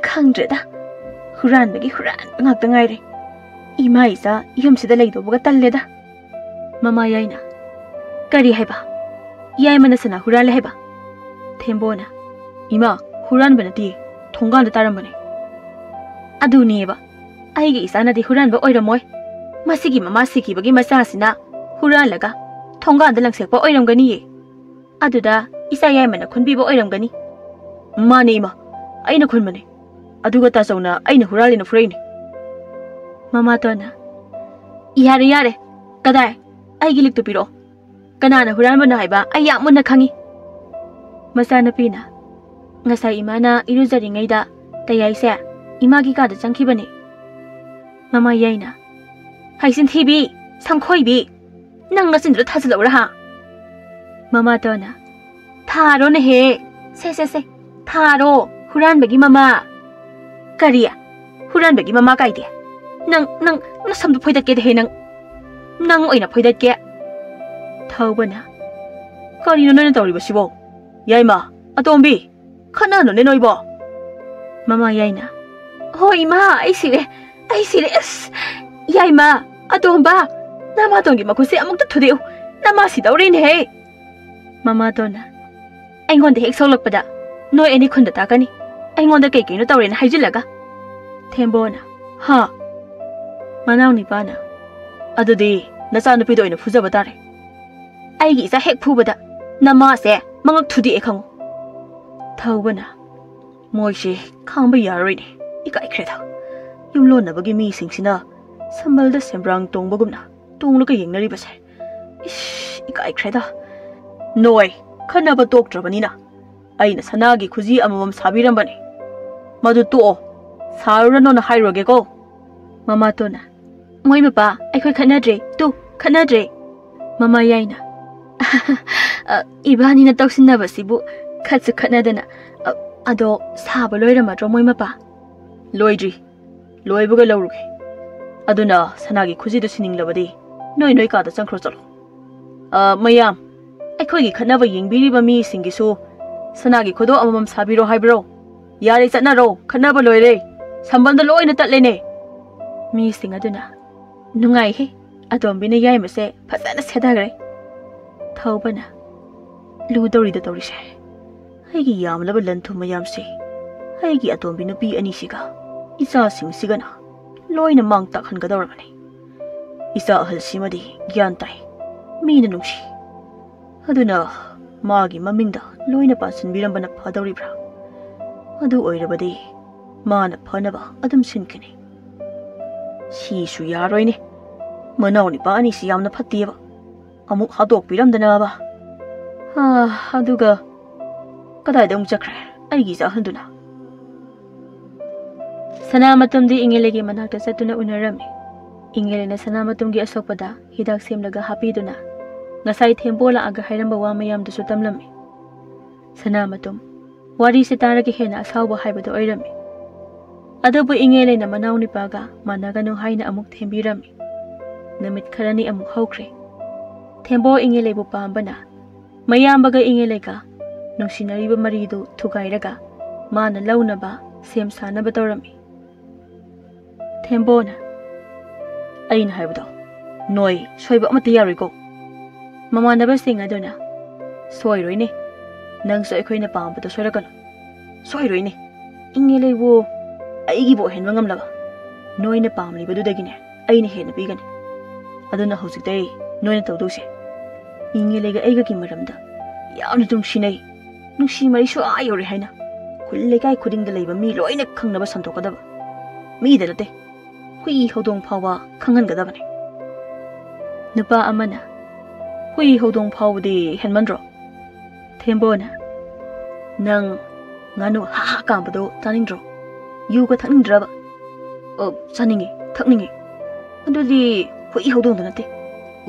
ꯈꯪꯗ꯭ꯔꯦꯗ꯫ ꯍꯨꯔꯥꯟꯕꯒꯤ ꯍꯨꯔꯥꯟꯕ ꯉꯥꯛꯇ ꯉꯥꯏꯔꯦ꯫ ꯏꯃꯥ ꯏꯆꯥ ꯌꯨꯝꯁꯤꯗ ꯂꯩꯗꯧꯕꯒ ꯇꯜꯂꯦꯗ꯫" ꯃꯃꯥ ꯌꯥꯏꯅ, "ꯀꯔꯤ ꯍꯥꯏꯕ? ꯌꯥꯏꯃꯅ ꯁꯅꯥ ꯍꯨꯔꯥꯜꯂꯦ ꯍꯥꯏꯕ?" ꯊꯦꯝꯕꯣꯅ, "ꯏꯃꯥ, ꯍꯨꯔꯥꯟꯕ ꯅꯠꯇꯦ, ꯊꯣꯡꯒꯥꯟꯗ ꯇꯥꯔꯝꯕꯅꯦ꯫" "ꯑꯗꯨꯅꯦꯕ, ꯑꯩꯒꯤ ꯏꯆꯥꯅꯗꯤ ꯍꯨꯔꯥꯟꯕ ꯑꯣꯏꯔꯝꯃꯣꯏ꯫ ꯃꯁꯤꯒꯤ ꯃꯃꯥ ꯁꯤꯈꯤꯕꯒꯤ ꯃꯆꯥꯁꯤꯅ ꯍꯨꯔꯥꯜꯂꯒ ꯊꯣꯡꯒꯥꯟꯗ ꯂꯪꯁꯦꯛꯄ ꯑꯣꯏꯔꯝꯒꯅꯤꯌꯦ꯫" ꯑꯗꯨꯗ ꯏꯆꯥ ꯌꯥꯏꯃꯅ ꯈꯨꯟꯕꯤꯕ ꯑꯣꯏꯔꯝꯒꯅꯤ꯫ ꯃꯥꯅꯦ ꯏꯃꯥ, ꯑꯩꯅ ꯈꯨꯟꯕꯅꯦ꯫ ꯑꯗꯨꯒ ꯇꯥꯆꯧꯅ ꯑꯩꯅ ꯍꯨꯔꯥꯜꯂꯦꯅ ꯐꯨꯔꯛꯏꯅꯦ꯫ ꯃꯃꯥꯇꯣꯟꯅ, "ꯌꯥꯔꯦ, ꯌꯥꯔꯦ꯫ ꯀꯗꯥꯏ? ꯑꯩꯒꯤ ꯂꯤꯛꯇꯨ ꯄꯤꯔꯛꯑꯣ꯫ ꯀꯅꯥꯅ ꯍꯨꯔꯥꯟꯕꯅꯣ ꯍꯥꯏꯕ ꯑꯩ ꯌꯥꯝ ꯃꯨꯟꯅ ꯈꯪꯉꯤ꯫" ꯃꯆꯥꯅꯨꯄꯤꯅ, "ꯉꯁꯥꯏ ꯏꯃꯥꯅ ꯏꯔꯨꯖꯔꯤꯉꯩꯗ ꯇꯌꯥꯏꯁꯦ ꯏꯃꯥꯒꯤ ꯀꯥꯗ ꯆꯪꯈꯤꯕꯅꯦ꯫" ꯃꯃꯥ ꯌꯥꯏꯅ, "ꯍꯩꯆꯤꯟ ꯊꯤꯕꯤ, ꯁꯪꯈꯣꯏꯕꯤ, ꯅꯪ ꯅꯆꯤꯟꯗꯨꯗ ꯊꯥꯖꯤꯜꯂꯛꯎꯔꯥ ꯍꯥ?" ꯃꯃꯥꯇꯣꯟꯅ, "ꯊꯥꯔꯣꯅꯦꯍꯦ, ꯁꯦ ꯁꯦ ꯁꯦ, ꯊꯥꯔꯣ, ꯍꯨꯔꯥꯟꯕꯒꯤ ꯃꯃꯥ꯫" "ꯀꯔꯤ? ꯍꯨꯔꯥꯟꯕꯒꯤ ꯃꯃꯥ ꯀꯥꯏꯗꯤ? ꯅꯪ, ꯅꯪ, ꯅꯁꯝꯗꯨ ꯐꯣꯏꯗꯠꯀꯦꯗꯍꯦ ꯅꯪ꯫ ꯅꯪ ꯑꯣꯏꯅ ꯐꯣꯏꯗꯠꯀꯦ꯫" ꯊꯧꯕꯅ, "ꯀꯔꯤꯅꯣ ꯅꯣꯏꯅ ꯇꯧꯔꯤꯕꯁꯤꯕꯣ? ꯌꯥꯏꯃ, ꯑꯇꯣꯝꯕꯤ, ꯈꯠꯅꯅꯨꯅꯦ ꯅꯣꯏꯕꯣ꯫" ꯃꯃꯥ ꯌꯥꯏꯅ, "ꯍꯣꯏ ꯏꯃꯥ, ꯑꯩ ꯁꯤꯔꯦ, ꯑꯩ ꯁꯤꯔꯦ꯫ ꯑꯁ, ꯌꯥꯏꯃ, ꯑꯇꯣꯝꯕ, ꯅꯃꯥꯇꯣꯟꯒꯤ ꯃꯈꯨꯠꯁꯦ ꯑꯃꯨꯛꯇ ꯊꯨꯗꯦꯛꯎ꯫ ꯅꯃꯥ ꯁꯤꯗꯧꯔꯦꯅꯦꯍꯦ꯫" ꯃꯃꯥꯇꯣꯟꯅ, "ꯑꯩꯉꯣꯟꯗ ꯍꯦꯛ ꯁꯣꯛꯂꯛꯄꯗ ꯅꯣꯏ ꯑꯅꯤ ꯈꯨꯟꯗ ꯇꯥꯛꯀꯅꯤ, ꯑꯩꯉꯣꯟꯗ ꯀꯩ ꯀꯩꯅꯣ ꯇꯧꯔꯦꯅ ꯍꯥꯏꯖꯤꯜꯂꯒ꯫" ꯊꯦꯝꯕꯣꯅ, "ꯍꯥ?" ꯃꯅꯥꯎ ꯅꯤꯄꯥꯅ, "ꯑꯗꯨꯗꯤ ꯅꯆꯥꯅꯨꯄꯤꯗ ꯑꯣꯏꯅ ꯐꯨꯖꯕ ꯇꯥꯔꯦ꯫ ꯑꯩꯒꯤ ꯏꯆꯥ ꯍꯦꯛ ꯐꯨꯕꯗ ꯅꯃꯥꯁꯦ ꯃꯉꯛ ꯊꯨꯗꯦꯛꯑꯦ ꯈꯪꯉꯨ꯫" ꯊꯧꯕꯅ, "ꯃꯣꯏꯁꯦ ꯈꯥꯡꯕ ꯌꯥꯔꯔꯣꯏꯅꯦ꯫ ꯏꯀꯥꯏꯈ꯭ꯔꯦꯗ꯫ ꯌꯨꯝꯂꯣꯟꯅꯕꯒꯤ ꯃꯤꯁꯤꯡꯁꯤꯅ ꯁꯝꯕꯜꯗ ꯁꯦꯝꯕ꯭ꯔꯥꯡ ꯇꯣꯡꯕꯒꯨꯝꯅ ꯇꯣꯡꯂꯒ ꯌꯦꯡꯅꯔꯤꯕꯁꯦ꯫ ꯏꯁ, ꯏꯀꯥꯏꯈ꯭ꯔꯦꯗ꯫ ꯅꯣꯏ ꯈꯠꯅꯕ ꯇꯣꯛꯇ꯭ꯔꯕꯅꯤꯅ ꯑꯩꯅ ꯁꯅꯥꯒꯤ ꯈꯨꯖꯤ ꯑꯃꯃꯝ ꯁꯥꯕꯤꯔꯝꯕꯅꯦ꯫ ꯃꯗꯨ ꯇꯣꯛꯑꯣ, ꯁꯥꯔꯨꯔꯅꯣꯅ ꯍꯥꯏꯔꯨꯔꯒꯦꯀꯣ꯫" ꯃꯃꯥꯇꯣꯟꯅ, "ꯃꯣꯏ ꯃꯄꯥ, ꯑꯩꯈꯣꯏ ꯈꯠꯅꯗ꯭ꯔꯦ, ꯇꯨ, ꯈꯠꯅꯗ꯭ꯔꯦ꯫" ꯃꯃꯥ ꯌꯥꯏꯅ, "ꯑ, ꯏꯕꯥꯅꯤꯅ ꯇꯧꯁꯤꯟꯅꯕꯁꯤꯕꯨ ꯈꯠꯁꯨ ꯈꯠꯅꯗꯅ꯫ ꯑ, ꯑꯗꯣ ꯁꯥꯕ ꯂꯣꯏꯔꯝꯃꯗ꯭ꯔꯣ ꯃꯣꯏ ꯃꯄꯥ?" "ꯂꯣꯏꯗ꯭ꯔꯤ꯫ ꯂꯣꯏꯕꯒ ꯂꯧꯔꯨꯒꯦ꯫ ꯑꯗꯨꯅ ꯁꯅꯥꯒꯤ ꯈꯨꯖꯤꯗꯨ ꯁꯤꯅꯤꯡꯂꯕꯗꯤ ꯅꯣꯏ ꯅꯣꯏ ꯀꯥꯗ ꯆꯪꯈ꯭ꯔꯣ ꯆꯠꯂꯣ꯫ ꯑ, ꯃꯌꯥꯝ, ꯑꯩꯈꯣꯏꯒꯤ ꯈꯠꯅꯕ ꯌꯦꯡꯕꯤꯔꯤꯕ ꯃꯤꯁꯤꯡꯒꯤꯁꯨ ꯁꯅꯥꯒꯤ ꯈꯨꯗꯣꯞ ꯑꯃꯃꯝ ꯁꯥꯕꯤꯔꯣ ꯍꯥꯏꯕ꯭ꯔꯣ? ꯌꯥꯔꯦ, ꯆꯠꯅꯔꯣ, ꯈꯠꯅꯕ ꯂꯣꯏꯔꯦ꯫ ꯁꯝꯕꯜꯗ ꯂꯣꯏꯅ ꯇꯠꯂꯦꯅꯦ꯫" ꯃꯤꯁꯤꯡ ꯑꯗꯨꯅ, "ꯅꯨꯡꯉꯥꯏꯍꯦ, ꯑꯇꯣꯝꯕꯤꯅ ꯌꯥꯏꯃꯁꯦ ꯐꯖꯅ ꯁꯦꯗꯈ꯭ꯔꯦ꯫" ꯊꯧꯕꯅ, "ꯂꯨꯗꯧꯔꯤꯗ ꯇꯧꯔꯤꯁꯦ꯫ ꯑꯩꯒꯤ ꯌꯥꯝꯂꯕ ꯂꯟ ꯊꯨꯝ ꯃꯌꯥꯝꯁꯦ ꯑꯩꯒꯤ ꯑꯇꯣꯝꯕꯤ ꯅꯨꯄꯤ ꯑꯅꯤꯁꯤꯒ ꯏꯆꯥꯁꯤꯡꯁꯤꯒꯅ ꯂꯣꯏꯅ ꯃꯥꯡ ꯇꯥꯛꯍꯟꯒꯗꯧꯔꯕꯅꯤ꯫ ꯏꯆꯥ ꯑꯍꯜꯁꯤꯃꯗꯤ ꯒ꯭ꯌꯥꯟ ꯇꯥꯏ, ꯃꯤꯅ ꯅꯨꯡꯁꯤ꯫ ꯑꯗꯨꯅ ꯃꯥꯒꯤ ꯃꯃꯤꯡꯗ ꯂꯣꯏꯅ ꯄꯥꯟꯁꯤꯟꯕꯤꯔꯝꯕꯅ ꯐꯗꯧꯔꯤꯕ꯭ꯔꯥ? ꯑꯗꯨ ꯑꯣꯏꯔꯕꯗꯤ ꯃꯥꯅ ꯐꯅꯕ ꯑꯗꯨꯝ ꯁꯤꯟꯈꯤꯅꯤ꯫ ꯁꯤꯁꯨ ꯌꯥꯔꯣꯏꯅꯦ, ꯃꯅꯥꯎ ꯅꯨꯄꯥ ꯑꯅꯤꯁꯤ ꯌꯥꯝꯅ ꯐꯠꯇꯦꯕ꯫ ꯑꯃꯨꯛ ꯍꯥꯠꯇꯣꯛꯄꯤꯔꯝꯗꯅꯕ꯫ ꯑꯥ, ꯑꯗꯨꯒ ꯀꯗꯥꯏꯗ ꯑꯃꯨꯛ ꯆꯠꯈ꯭ꯔꯦ ꯑꯩꯒꯤ ꯏꯆꯥ ꯑꯍꯟꯗꯨꯅ? ꯁꯅꯥꯃꯇꯨꯝꯗꯤ ꯏꯉꯦꯂꯩꯒꯤ ꯃꯅꯥꯛꯇ ꯆꯠꯇꯨꯅ ꯎꯅꯔꯝꯃꯤ꯫ ꯏꯉꯦꯂꯩꯅ ꯁꯅꯥꯃꯇꯨꯝꯒꯤ ꯑꯁꯣꯛꯄꯗ ꯍꯤꯗꯥꯛ ꯁꯦꯝꯂꯒ ꯍꯥꯞꯄꯤꯗꯨꯅ ꯉꯁꯥꯏ ꯊꯦꯝꯕꯣ ꯂꯥꯛꯑꯒ ꯍꯥꯏꯔꯝꯕ ꯋꯥ ꯃꯌꯥꯝꯗꯨꯁꯨ ꯇꯝꯂꯝꯃꯤ꯫ ꯁꯅꯥꯃꯇꯨꯝ ꯋꯥꯔꯤꯁꯦ ꯇꯥꯔꯒ ꯍꯦꯟꯅ ꯑꯁꯥꯎꯕ ꯍꯥꯏꯕꯗꯨ ꯑꯣꯏꯔꯝꯃꯤ꯫ ꯑꯗꯨꯕꯨ ꯏꯉꯦꯂꯩꯅ ꯃꯅꯥꯎ ꯅꯨꯄꯥꯒ ꯃꯥꯟꯅꯒꯅꯨ ꯍꯥꯏꯅ ꯑꯃꯨꯛ ꯊꯦꯝꯕꯤꯔꯝꯃꯤ꯫ ꯅꯨꯃꯤꯠ ꯈꯔꯅꯤ ꯑꯃꯨꯛ ꯍꯧꯈ꯭ꯔꯦ꯫ ꯊꯦꯝꯕꯣ ꯏꯉꯦꯂꯩꯕꯨ ꯄꯥꯝꯕꯅ ꯃꯌꯥꯝꯕꯒ ꯏꯉꯦꯂꯩꯒ ꯅꯨꯡꯁꯤꯅꯔꯤꯕ ꯃꯔꯤꯗꯨ ꯊꯨꯒꯥꯏꯔꯒ ꯃꯥꯅ ꯂꯧꯅꯕ ꯁꯦꯝ ꯁꯥꯅꯕ ꯇꯧꯔꯝꯃꯤ꯫ ꯊꯦꯝꯕꯣꯅ, "ꯑꯩꯅ ꯍꯥꯏꯕꯗꯣ ꯅꯣꯏ ꯁꯣꯏꯕ ꯑꯃꯠꯇ ꯌꯥꯔꯣꯏꯀꯣ?" ꯃꯃꯥꯟꯅꯕꯁꯤꯡ ꯑꯗꯨꯅ, "ꯁꯣꯏꯔꯣꯏꯅꯦ, ꯅꯪꯁꯨ ꯑꯩꯈꯣꯏꯅ ꯄꯥꯝꯕꯗꯣ ꯁꯣꯏꯔꯛꯀꯅꯨ꯫ ꯁꯣꯏꯔꯣꯏꯅꯦ, ꯏꯉꯦꯂꯩꯕꯨ ꯑꯩꯒꯤꯕꯨ ꯑꯣꯏꯍꯟꯕ ꯉꯝꯂꯕ ꯅꯣꯏꯅ ꯄꯥꯝꯂꯤꯕꯗꯨꯗꯒꯤꯅꯦ ꯑꯩꯅ ꯍꯦꯟꯅ ꯄꯤꯒꯅꯤ꯫ ꯑꯗꯨꯅ ꯍꯧꯖꯤꯛꯇꯩ ꯅꯣꯏꯅ ꯇꯧꯗꯧꯁꯦ, ꯏꯉꯦꯂꯩꯒ ꯑꯩꯒꯒꯤ ꯃꯔꯝꯗ ꯌꯥꯝꯅ ꯅꯨꯡꯁꯤꯅꯩ, ꯅꯨꯡꯁꯤ ꯃꯔꯤꯁꯨ ꯑꯥ ꯌꯧꯔꯦ ꯍꯥꯏꯅ ꯈꯨꯜ ꯂꯩꯀꯥꯏ ꯈꯨꯗꯤꯡꯗ ꯂꯩꯕ ꯃꯤ ꯂꯣꯏꯅ ꯈꯪꯅꯕ ꯁꯟꯗꯣꯛꯀꯗꯕ꯫ ꯃꯤꯗ ꯅꯠꯇꯦ, ꯍꯨꯏ ꯍꯧꯗꯣꯡ ꯐꯥꯎꯕ ꯈꯪꯍꯟꯒꯗꯕꯅꯤ꯫" ꯅꯨꯄꯥ ꯑꯃꯅ, "ꯍꯨꯏ ꯍꯧꯗꯣꯡ ꯐꯥꯎꯕꯗꯤ ꯍꯦꯟꯃꯟꯗ꯭ꯔꯣ?" ꯊꯦꯝꯕꯣꯅ, "ꯅꯪ ꯉꯥꯅꯨ ꯍꯥ ꯍꯥ ꯀꯥꯝꯕꯗꯣ ꯆꯥꯅꯤꯡꯗ꯭ꯔꯣ? ꯌꯨꯒ ꯊꯛꯅꯤꯡꯗ꯭ꯔꯕ?" "ꯑꯣ, ꯆꯥꯅꯤꯡꯉꯤ, ꯊꯛꯅꯤꯡꯉꯤ꯫ ꯑꯗꯨꯗꯤ ꯍꯨꯏ ꯍꯧꯗꯣꯡꯗ ꯅꯠꯇꯦ,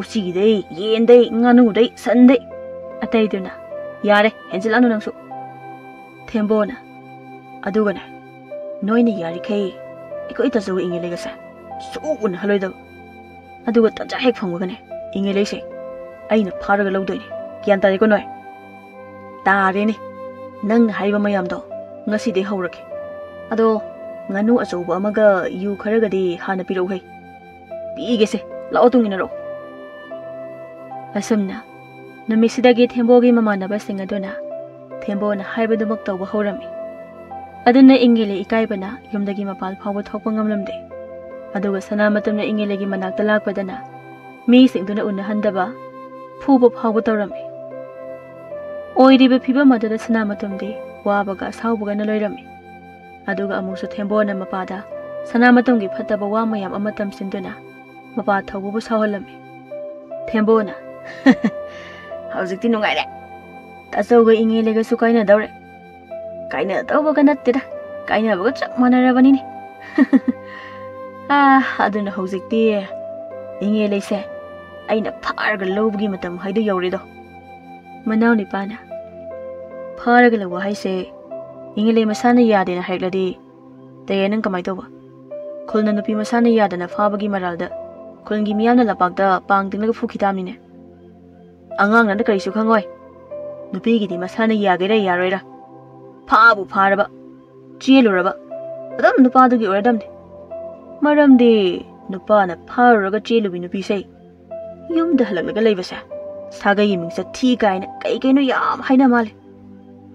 ꯎꯆꯤꯗꯩ, ꯌꯦꯟꯗꯩ, ꯉꯥꯅꯨꯗꯩ, ꯁꯟꯗꯩ꯫" ꯑꯇꯩꯗꯨꯅ, "ꯌꯥꯔꯦ, ꯍꯦꯟꯖꯤꯜꯂꯛꯑꯅꯨ ꯅꯪꯁꯨ꯫" ꯊꯦꯝꯕꯣꯅ, "ꯑꯗꯨꯒꯅꯦ, ꯅꯣꯏꯅ ꯌꯥꯔꯤꯈꯩ ꯑꯩꯈꯣꯏ ꯇꯥꯖꯧ ꯏꯉꯦꯂꯩꯒꯁꯦ ꯁꯨꯛꯎ ꯎꯅꯍꯜꯂꯣꯏꯗꯕ꯫ ꯑꯗꯨꯒ ꯇꯟꯖꯥ ꯍꯦꯛ ꯐꯪꯕꯒꯅꯦ, ꯏꯉꯦꯂꯩꯁꯦ ꯑꯩꯅ ꯐꯥꯔꯒ ꯂꯧꯗꯣꯏꯅꯦ꯫ ꯒ꯭ꯌꯥꯟ ꯇꯥꯔꯦꯀꯣ ꯅꯣꯏ?" "ꯇꯥꯔꯦꯅꯦ, ꯅꯪꯅ ꯍꯥꯏꯔꯤꯕ ꯃꯌꯥꯝꯗꯣ ꯉꯁꯤꯗꯩ ꯍꯧꯔꯒꯦ꯫ ꯑꯗꯣ ꯉꯥꯅꯨ ꯑꯆꯧꯕ ꯑꯃꯒ ꯌꯨ ꯈꯔꯒꯗꯤ ꯍꯥꯟꯅ ꯄꯤꯔꯛꯎꯍꯦ꯫ ꯄꯤꯒꯦꯁꯦ, ꯂꯥꯛꯑꯣ, ꯇꯨꯡ ꯏꯟꯅꯔꯛꯑꯣ꯫" ꯑꯁꯨꯝꯅ ꯅꯨꯃꯤꯠꯁꯤꯗꯒꯤ ꯊꯦꯝꯕꯣꯒꯤ ꯃꯃꯥꯟꯅꯕꯁꯤꯡ ꯑꯗꯨꯅ ꯊꯦꯝꯕꯣꯅ ꯍꯥꯏꯕꯗꯨꯃꯛ ꯇꯧꯕ ꯍꯧꯔꯝꯃꯤ꯫ ꯑꯗꯨꯅ ꯏꯉꯦꯂꯩ ꯏꯀꯥꯏꯕꯅ ꯌꯨꯝꯗꯒꯤ ꯃꯄꯥꯟ ꯐꯥꯎꯕ ꯊꯣꯛꯄ ꯉꯝꯂꯝꯗꯦ꯫ ꯑꯗꯨꯒ ꯁꯅꯥꯃꯇꯨꯝꯅ ꯏꯉꯦꯂꯩꯒꯤ ꯃꯅꯥꯛꯇ ꯂꯥꯛꯄꯗꯅ ꯃꯤꯁꯤꯡꯗꯨꯅ ꯎꯅꯍꯟꯗꯕ, ꯐꯨꯕ ꯐꯥꯎꯕ ꯇꯧꯔꯝꯃꯤ꯫ ꯑꯣꯏꯔꯤꯕ ꯐꯤꯕꯝ ꯑꯗꯨꯗ ꯁꯅꯥꯃꯇꯣꯝꯗꯤ ꯋꯥꯕꯒ ꯑꯁꯥꯎꯕꯒꯅ ꯂꯣꯏꯔꯝꯃꯤ꯫ ꯑꯗꯨꯒ ꯑꯃꯨꯛꯁꯨ ꯊꯦꯝꯕꯣꯅ ꯃꯄꯥꯗ ꯁꯅꯥꯃꯇꯣꯝꯒꯤ ꯐꯠꯇꯕ ꯋꯥ ꯃꯌꯥꯝ ꯑꯃ ꯇꯝꯁꯤꯟꯗꯨꯅ ꯃꯄꯥ ꯊꯧꯕꯕꯨ ꯁꯥꯎꯍꯜꯂꯝꯃꯤ꯫ ꯊꯦꯝꯕꯣꯅ, "ꯍꯧꯖꯤꯛꯇꯤ ꯅꯨꯡꯉꯥꯏꯔꯦ꯫ ꯇꯥꯆꯧꯒ ꯏꯉꯦ ꯂꯩꯒꯁꯨ ꯀꯥꯏꯅꯗꯧꯔꯦ꯫ ꯀꯥꯏꯅꯗꯧꯕꯒ ꯅꯠꯇꯦꯗ, ꯀꯥꯏꯅꯕꯒ ꯆꯞ ꯃꯥꯟꯅꯔꯕꯅꯤꯅꯦ꯫ ꯑꯥ, ꯑꯗꯨꯅ ꯍꯧꯖꯤꯛꯇꯤ ꯏꯉꯦ ꯂꯩꯁꯦ ꯑꯩꯅ ꯐꯥꯔꯒ ꯂꯧꯕꯒꯤ ꯃꯇꯝ ꯍꯥꯏꯗꯨ ꯌꯧꯔꯦꯗꯣ꯫" ꯃꯅꯥꯎꯅꯤꯄꯥꯅ, "ꯐꯥꯔꯒ ꯂꯧꯕ ꯍꯥꯏꯁꯦ ꯏꯉꯦ ꯂꯩ ꯃꯁꯥꯅ ꯌꯥꯗꯦꯅ ꯍꯥꯏꯔꯛꯂꯗꯤ ꯇꯌꯥꯏ ꯅꯪ ꯀꯃꯥꯏ ꯇꯧꯕ? ꯈꯨꯜꯅ ꯅꯨꯄꯤ ꯃꯁꯥꯅ ꯌꯥꯗꯅ ꯐꯥꯕꯒꯤ ꯃꯔꯥꯜꯗ ꯈꯨꯜꯒꯤ ꯃꯤꯌꯥꯝꯅ ꯂꯝꯄꯥꯛꯇ ꯄꯥꯡ ꯇꯤꯡꯂꯒ ꯐꯨꯈꯤ ꯇꯥꯕꯅꯤꯅꯦ꯫ ꯑꯉꯥꯡꯅ ꯀꯔꯤꯁꯨ ꯈꯪꯉꯣꯏ꯫ ꯅꯨꯄꯤꯒꯤꯗꯤ ꯃꯁꯥꯅ ꯌꯥꯒꯦꯔꯥ ꯌꯥꯔꯣꯏꯔꯥ, ꯐꯥꯕꯨ ꯐꯥꯔꯕ, ꯆꯦꯜꯂꯨꯔꯕ, ꯑꯗꯨꯝ ꯅꯨꯄꯥꯗꯨꯒꯤ ꯑꯣꯏꯔꯗꯝꯅꯤ꯫ ꯃꯔꯝꯗꯤ ꯅꯨꯄꯥꯅ ꯐꯥꯔꯨꯔꯒ ꯆꯦꯜꯂꯨꯕꯤ ꯅꯨꯄꯤꯁꯦ ꯌꯨꯝꯗ ꯍꯜꯂꯛꯂꯒ ꯂꯩꯕꯁꯦ ꯁꯥꯒꯩꯒꯤ ꯃꯤꯡꯆꯠ ꯊꯤ ꯀꯥꯏꯅ ꯀꯩ ꯀꯩꯅꯣ ꯌꯥꯝ ꯍꯥꯏꯅ ꯃꯥꯜꯂꯦ꯫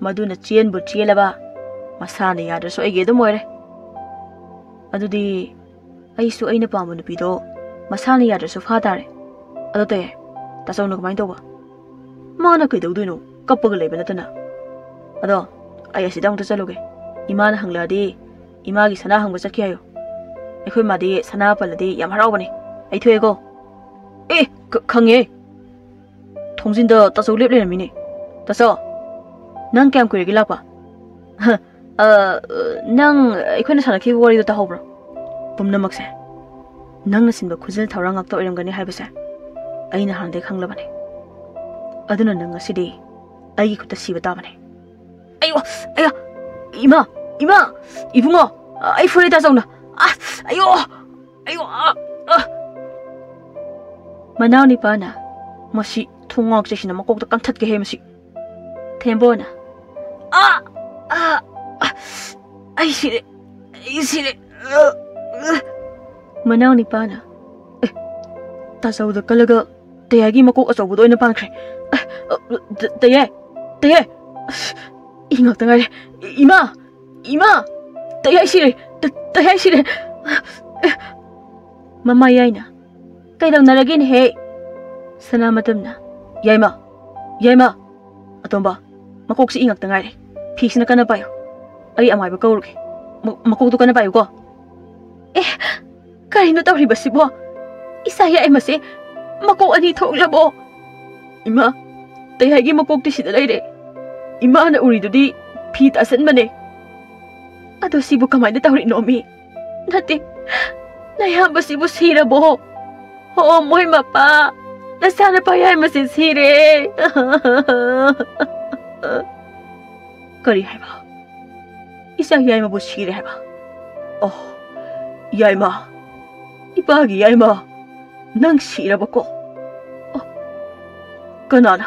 ꯃꯗꯨꯅ ꯆꯦꯟꯕꯨ ꯆꯦꯜꯂꯕ, ꯃꯁꯥꯅ ꯌꯥꯗ꯭ꯔꯁꯨ ꯑꯩꯒꯤ ꯑꯗꯨꯝ ꯑꯣꯏꯔꯦ꯫ ꯑꯗꯨꯗꯤ ꯑꯩꯁꯨ ꯑꯩꯅ ꯄꯥꯝꯕ ꯅꯨꯄꯤꯗꯣ ꯃꯁꯥꯅ ꯌꯥꯗ꯭ꯔꯁꯨ ꯐꯥ ꯇꯥꯔꯦ꯫ ꯑꯗꯣ ꯇꯌꯥꯏ, ꯇꯥꯆꯧꯅ ꯀꯃꯥꯏꯅ ꯇꯧꯕ?" "ꯃꯥꯅ ꯀꯩꯗꯧꯗꯣꯏꯅꯣ? ꯀꯞꯄꯒ ꯂꯩꯕ ꯅꯠꯇꯅ꯫ ꯑꯗꯣ ꯑꯩ ꯑꯁꯤꯗ ꯑꯃꯨꯛꯇ ꯆꯠꯂꯨꯒꯦ꯫ ꯏꯃꯥꯅ ꯍꯪꯂꯛꯑꯗꯤ ꯏꯃꯥꯒꯤ ꯁꯅꯥ ꯍꯪꯕ ꯆꯠꯈꯤ ꯍꯥꯏꯌꯨ꯫ ꯑꯩꯈꯣꯏ ꯃꯥꯗꯤ ꯁꯅꯥ ꯄꯜꯂꯗꯤ ꯌꯥꯝ ꯍꯔꯥꯎꯕꯅꯦ꯫ ꯑꯩ ꯊꯣꯛꯑꯦꯀꯣ꯫" "ꯑꯦ, ꯈ-, ꯈꯪꯉꯦ꯫ ꯊꯣꯡꯖꯤꯟꯗ ꯇꯥꯆꯧ ꯂꯦꯞ ꯂꯩꯔꯝꯃꯤꯅꯦ꯫ ꯇꯥꯆꯧ, ꯅꯪ ꯀꯌꯥꯝ ꯀꯨꯏꯔꯒꯦ ꯂꯥꯛꯄ?" "ꯍ, ꯑ, ꯅꯪ ꯑꯩꯈꯣꯏꯅ ꯁꯥꯟꯅꯈꯤꯕ ꯋꯥꯔꯤꯗꯣ ꯇꯥꯍꯧꯕ꯭ꯔꯣ?" "ꯄꯨꯝꯅꯃꯛꯁꯦ ꯅꯪꯅ ꯁꯤꯟꯕ ꯈꯨꯖꯤꯜ ꯊꯧꯔꯥꯡ ꯉꯥꯛꯇ ꯑꯣꯏꯔꯝꯒꯅꯤ ꯍꯥꯏꯕꯁꯦ ꯑꯩꯅ ꯍꯥꯟꯅꯗꯩ ꯈꯪꯂꯕꯅꯦ꯫ ꯑꯗꯨꯅ ꯅꯪ ꯉꯁꯤꯗꯤ ꯑꯩꯒꯤ ꯈꯨꯠꯇ ꯁꯤꯕ ꯇꯥꯕꯅꯦ꯫" "ꯑꯌꯣ, ꯑꯌꯥ, ꯏꯃꯥ, ꯏꯃꯥ, ꯏꯕꯨꯡꯉꯣ, ꯑꯩ ꯐꯨꯔꯦ ꯇꯥꯆꯧꯅ꯫ ꯑ, ꯑꯌꯣ, ꯑꯌꯣ, ꯑ, ꯑ꯫" ꯃꯅꯥꯎ ꯅꯤꯄꯥꯅ, "ꯃꯁꯤ ꯊꯣꯡꯉꯥꯎ ꯆꯩꯁꯤꯅ ꯃꯀꯣꯛꯇ ꯀꯟꯊꯠꯀꯦ ꯍꯦ ꯃꯁꯤ꯫" ꯊꯦꯝꯕꯣꯅ, "ꯑ, ꯑ, ꯑ, ꯑꯩ ꯁꯤꯔꯦ, ꯑꯩ ꯁꯤꯔꯦ, ꯑ, ꯑ꯫" ꯃꯅꯥꯎ ꯅꯤꯄꯥꯅ, "ꯑꯦ, ꯇꯥꯆꯧꯗ ꯀꯜꯂꯒ ꯇꯌꯥꯏꯒꯤ ꯃꯀꯣꯛ ꯑꯆꯧꯕꯗꯣ ꯑꯣꯏꯅ ꯄꯥꯟꯈ꯭ꯔꯦ꯫ ꯑ, ꯑ, ꯇ-, ꯇꯌꯥꯏ, ꯇꯌꯥꯏ, ꯑꯁ, ꯏ ꯉꯥꯛꯇ ꯉꯥꯏꯔꯦ꯫ ꯏꯃꯥ, ꯏꯃꯥ, ꯇꯌꯥꯏ ꯁꯤꯔꯦ, ꯇ-, ꯇꯌꯥꯏ ꯁꯤꯔꯦ꯫" ꯃꯃꯥ ꯌꯥꯏꯅ, "ꯀꯩꯗꯧꯅꯔꯒꯦꯅꯦꯍꯦ?" ꯁꯅꯥꯃꯇꯝꯅ, "ꯌꯥꯏꯃ, ꯌꯥꯏꯃ, ꯑꯇꯣꯝꯕ, ꯃꯀꯣꯛꯁꯤ ꯏꯉꯛꯇ ꯉꯥꯏꯔꯦ꯫ ꯐꯤꯁꯤꯅ ꯀꯟꯅ ꯄꯥꯏꯌꯨ꯫ ꯑꯩ ꯑꯃꯥꯏꯕ ꯀꯧꯔꯨꯒꯦ꯫ ꯃ-, ꯃꯀꯣꯛꯇꯨ ꯀꯟꯅ ꯄꯥꯏꯌꯨꯀꯣ꯫ ꯑꯦ, ꯀꯔꯤꯅꯣ ꯇꯧꯔꯤꯕꯁꯤꯕꯣ? ꯏꯆꯥ ꯌꯥꯏꯃꯁꯦ ꯃꯀꯣꯛ ꯑꯅꯤ ꯊꯣꯛꯂꯕꯣ? ꯏꯃꯥ, ꯇꯌꯥꯏꯒꯤ ꯃꯀꯣꯛꯇꯤ ꯁꯤꯗ ꯂꯩꯔꯦ꯫ ꯏꯃꯥꯅ ꯎꯔꯤꯗꯨꯗꯤ ꯐꯤ ꯇꯥꯁꯟꯕꯅꯦ꯫ ꯑꯗꯣ ꯁꯤꯕꯨ ꯀꯃꯥꯏꯅ ꯇꯧꯔꯤꯅꯣ ꯃꯤ? ꯅꯠꯇꯦ, ꯅꯌꯥꯝꯕꯁꯤꯕꯨ ꯁꯤꯔꯕꯣ? ꯑꯣ, ꯃꯣꯏ ꯃꯄꯥ, ꯅꯆꯥꯅꯨꯄꯥ ꯌꯥꯏꯃꯁꯤ ꯁꯤꯔꯦ꯫ ꯀꯔꯤ ꯍꯥꯏꯕ? ꯏꯆꯥ ꯌꯥꯏꯃꯕꯨ ꯁꯤꯔꯦ ꯍꯥꯏꯕ? ꯑꯣ, ꯌꯥꯏꯃ, ꯏꯄꯥꯒꯤ ꯌꯥꯏꯃ, ꯅꯪ ꯁꯤꯔꯕꯀꯣ? ꯑꯣ, ꯀꯅꯥꯅ,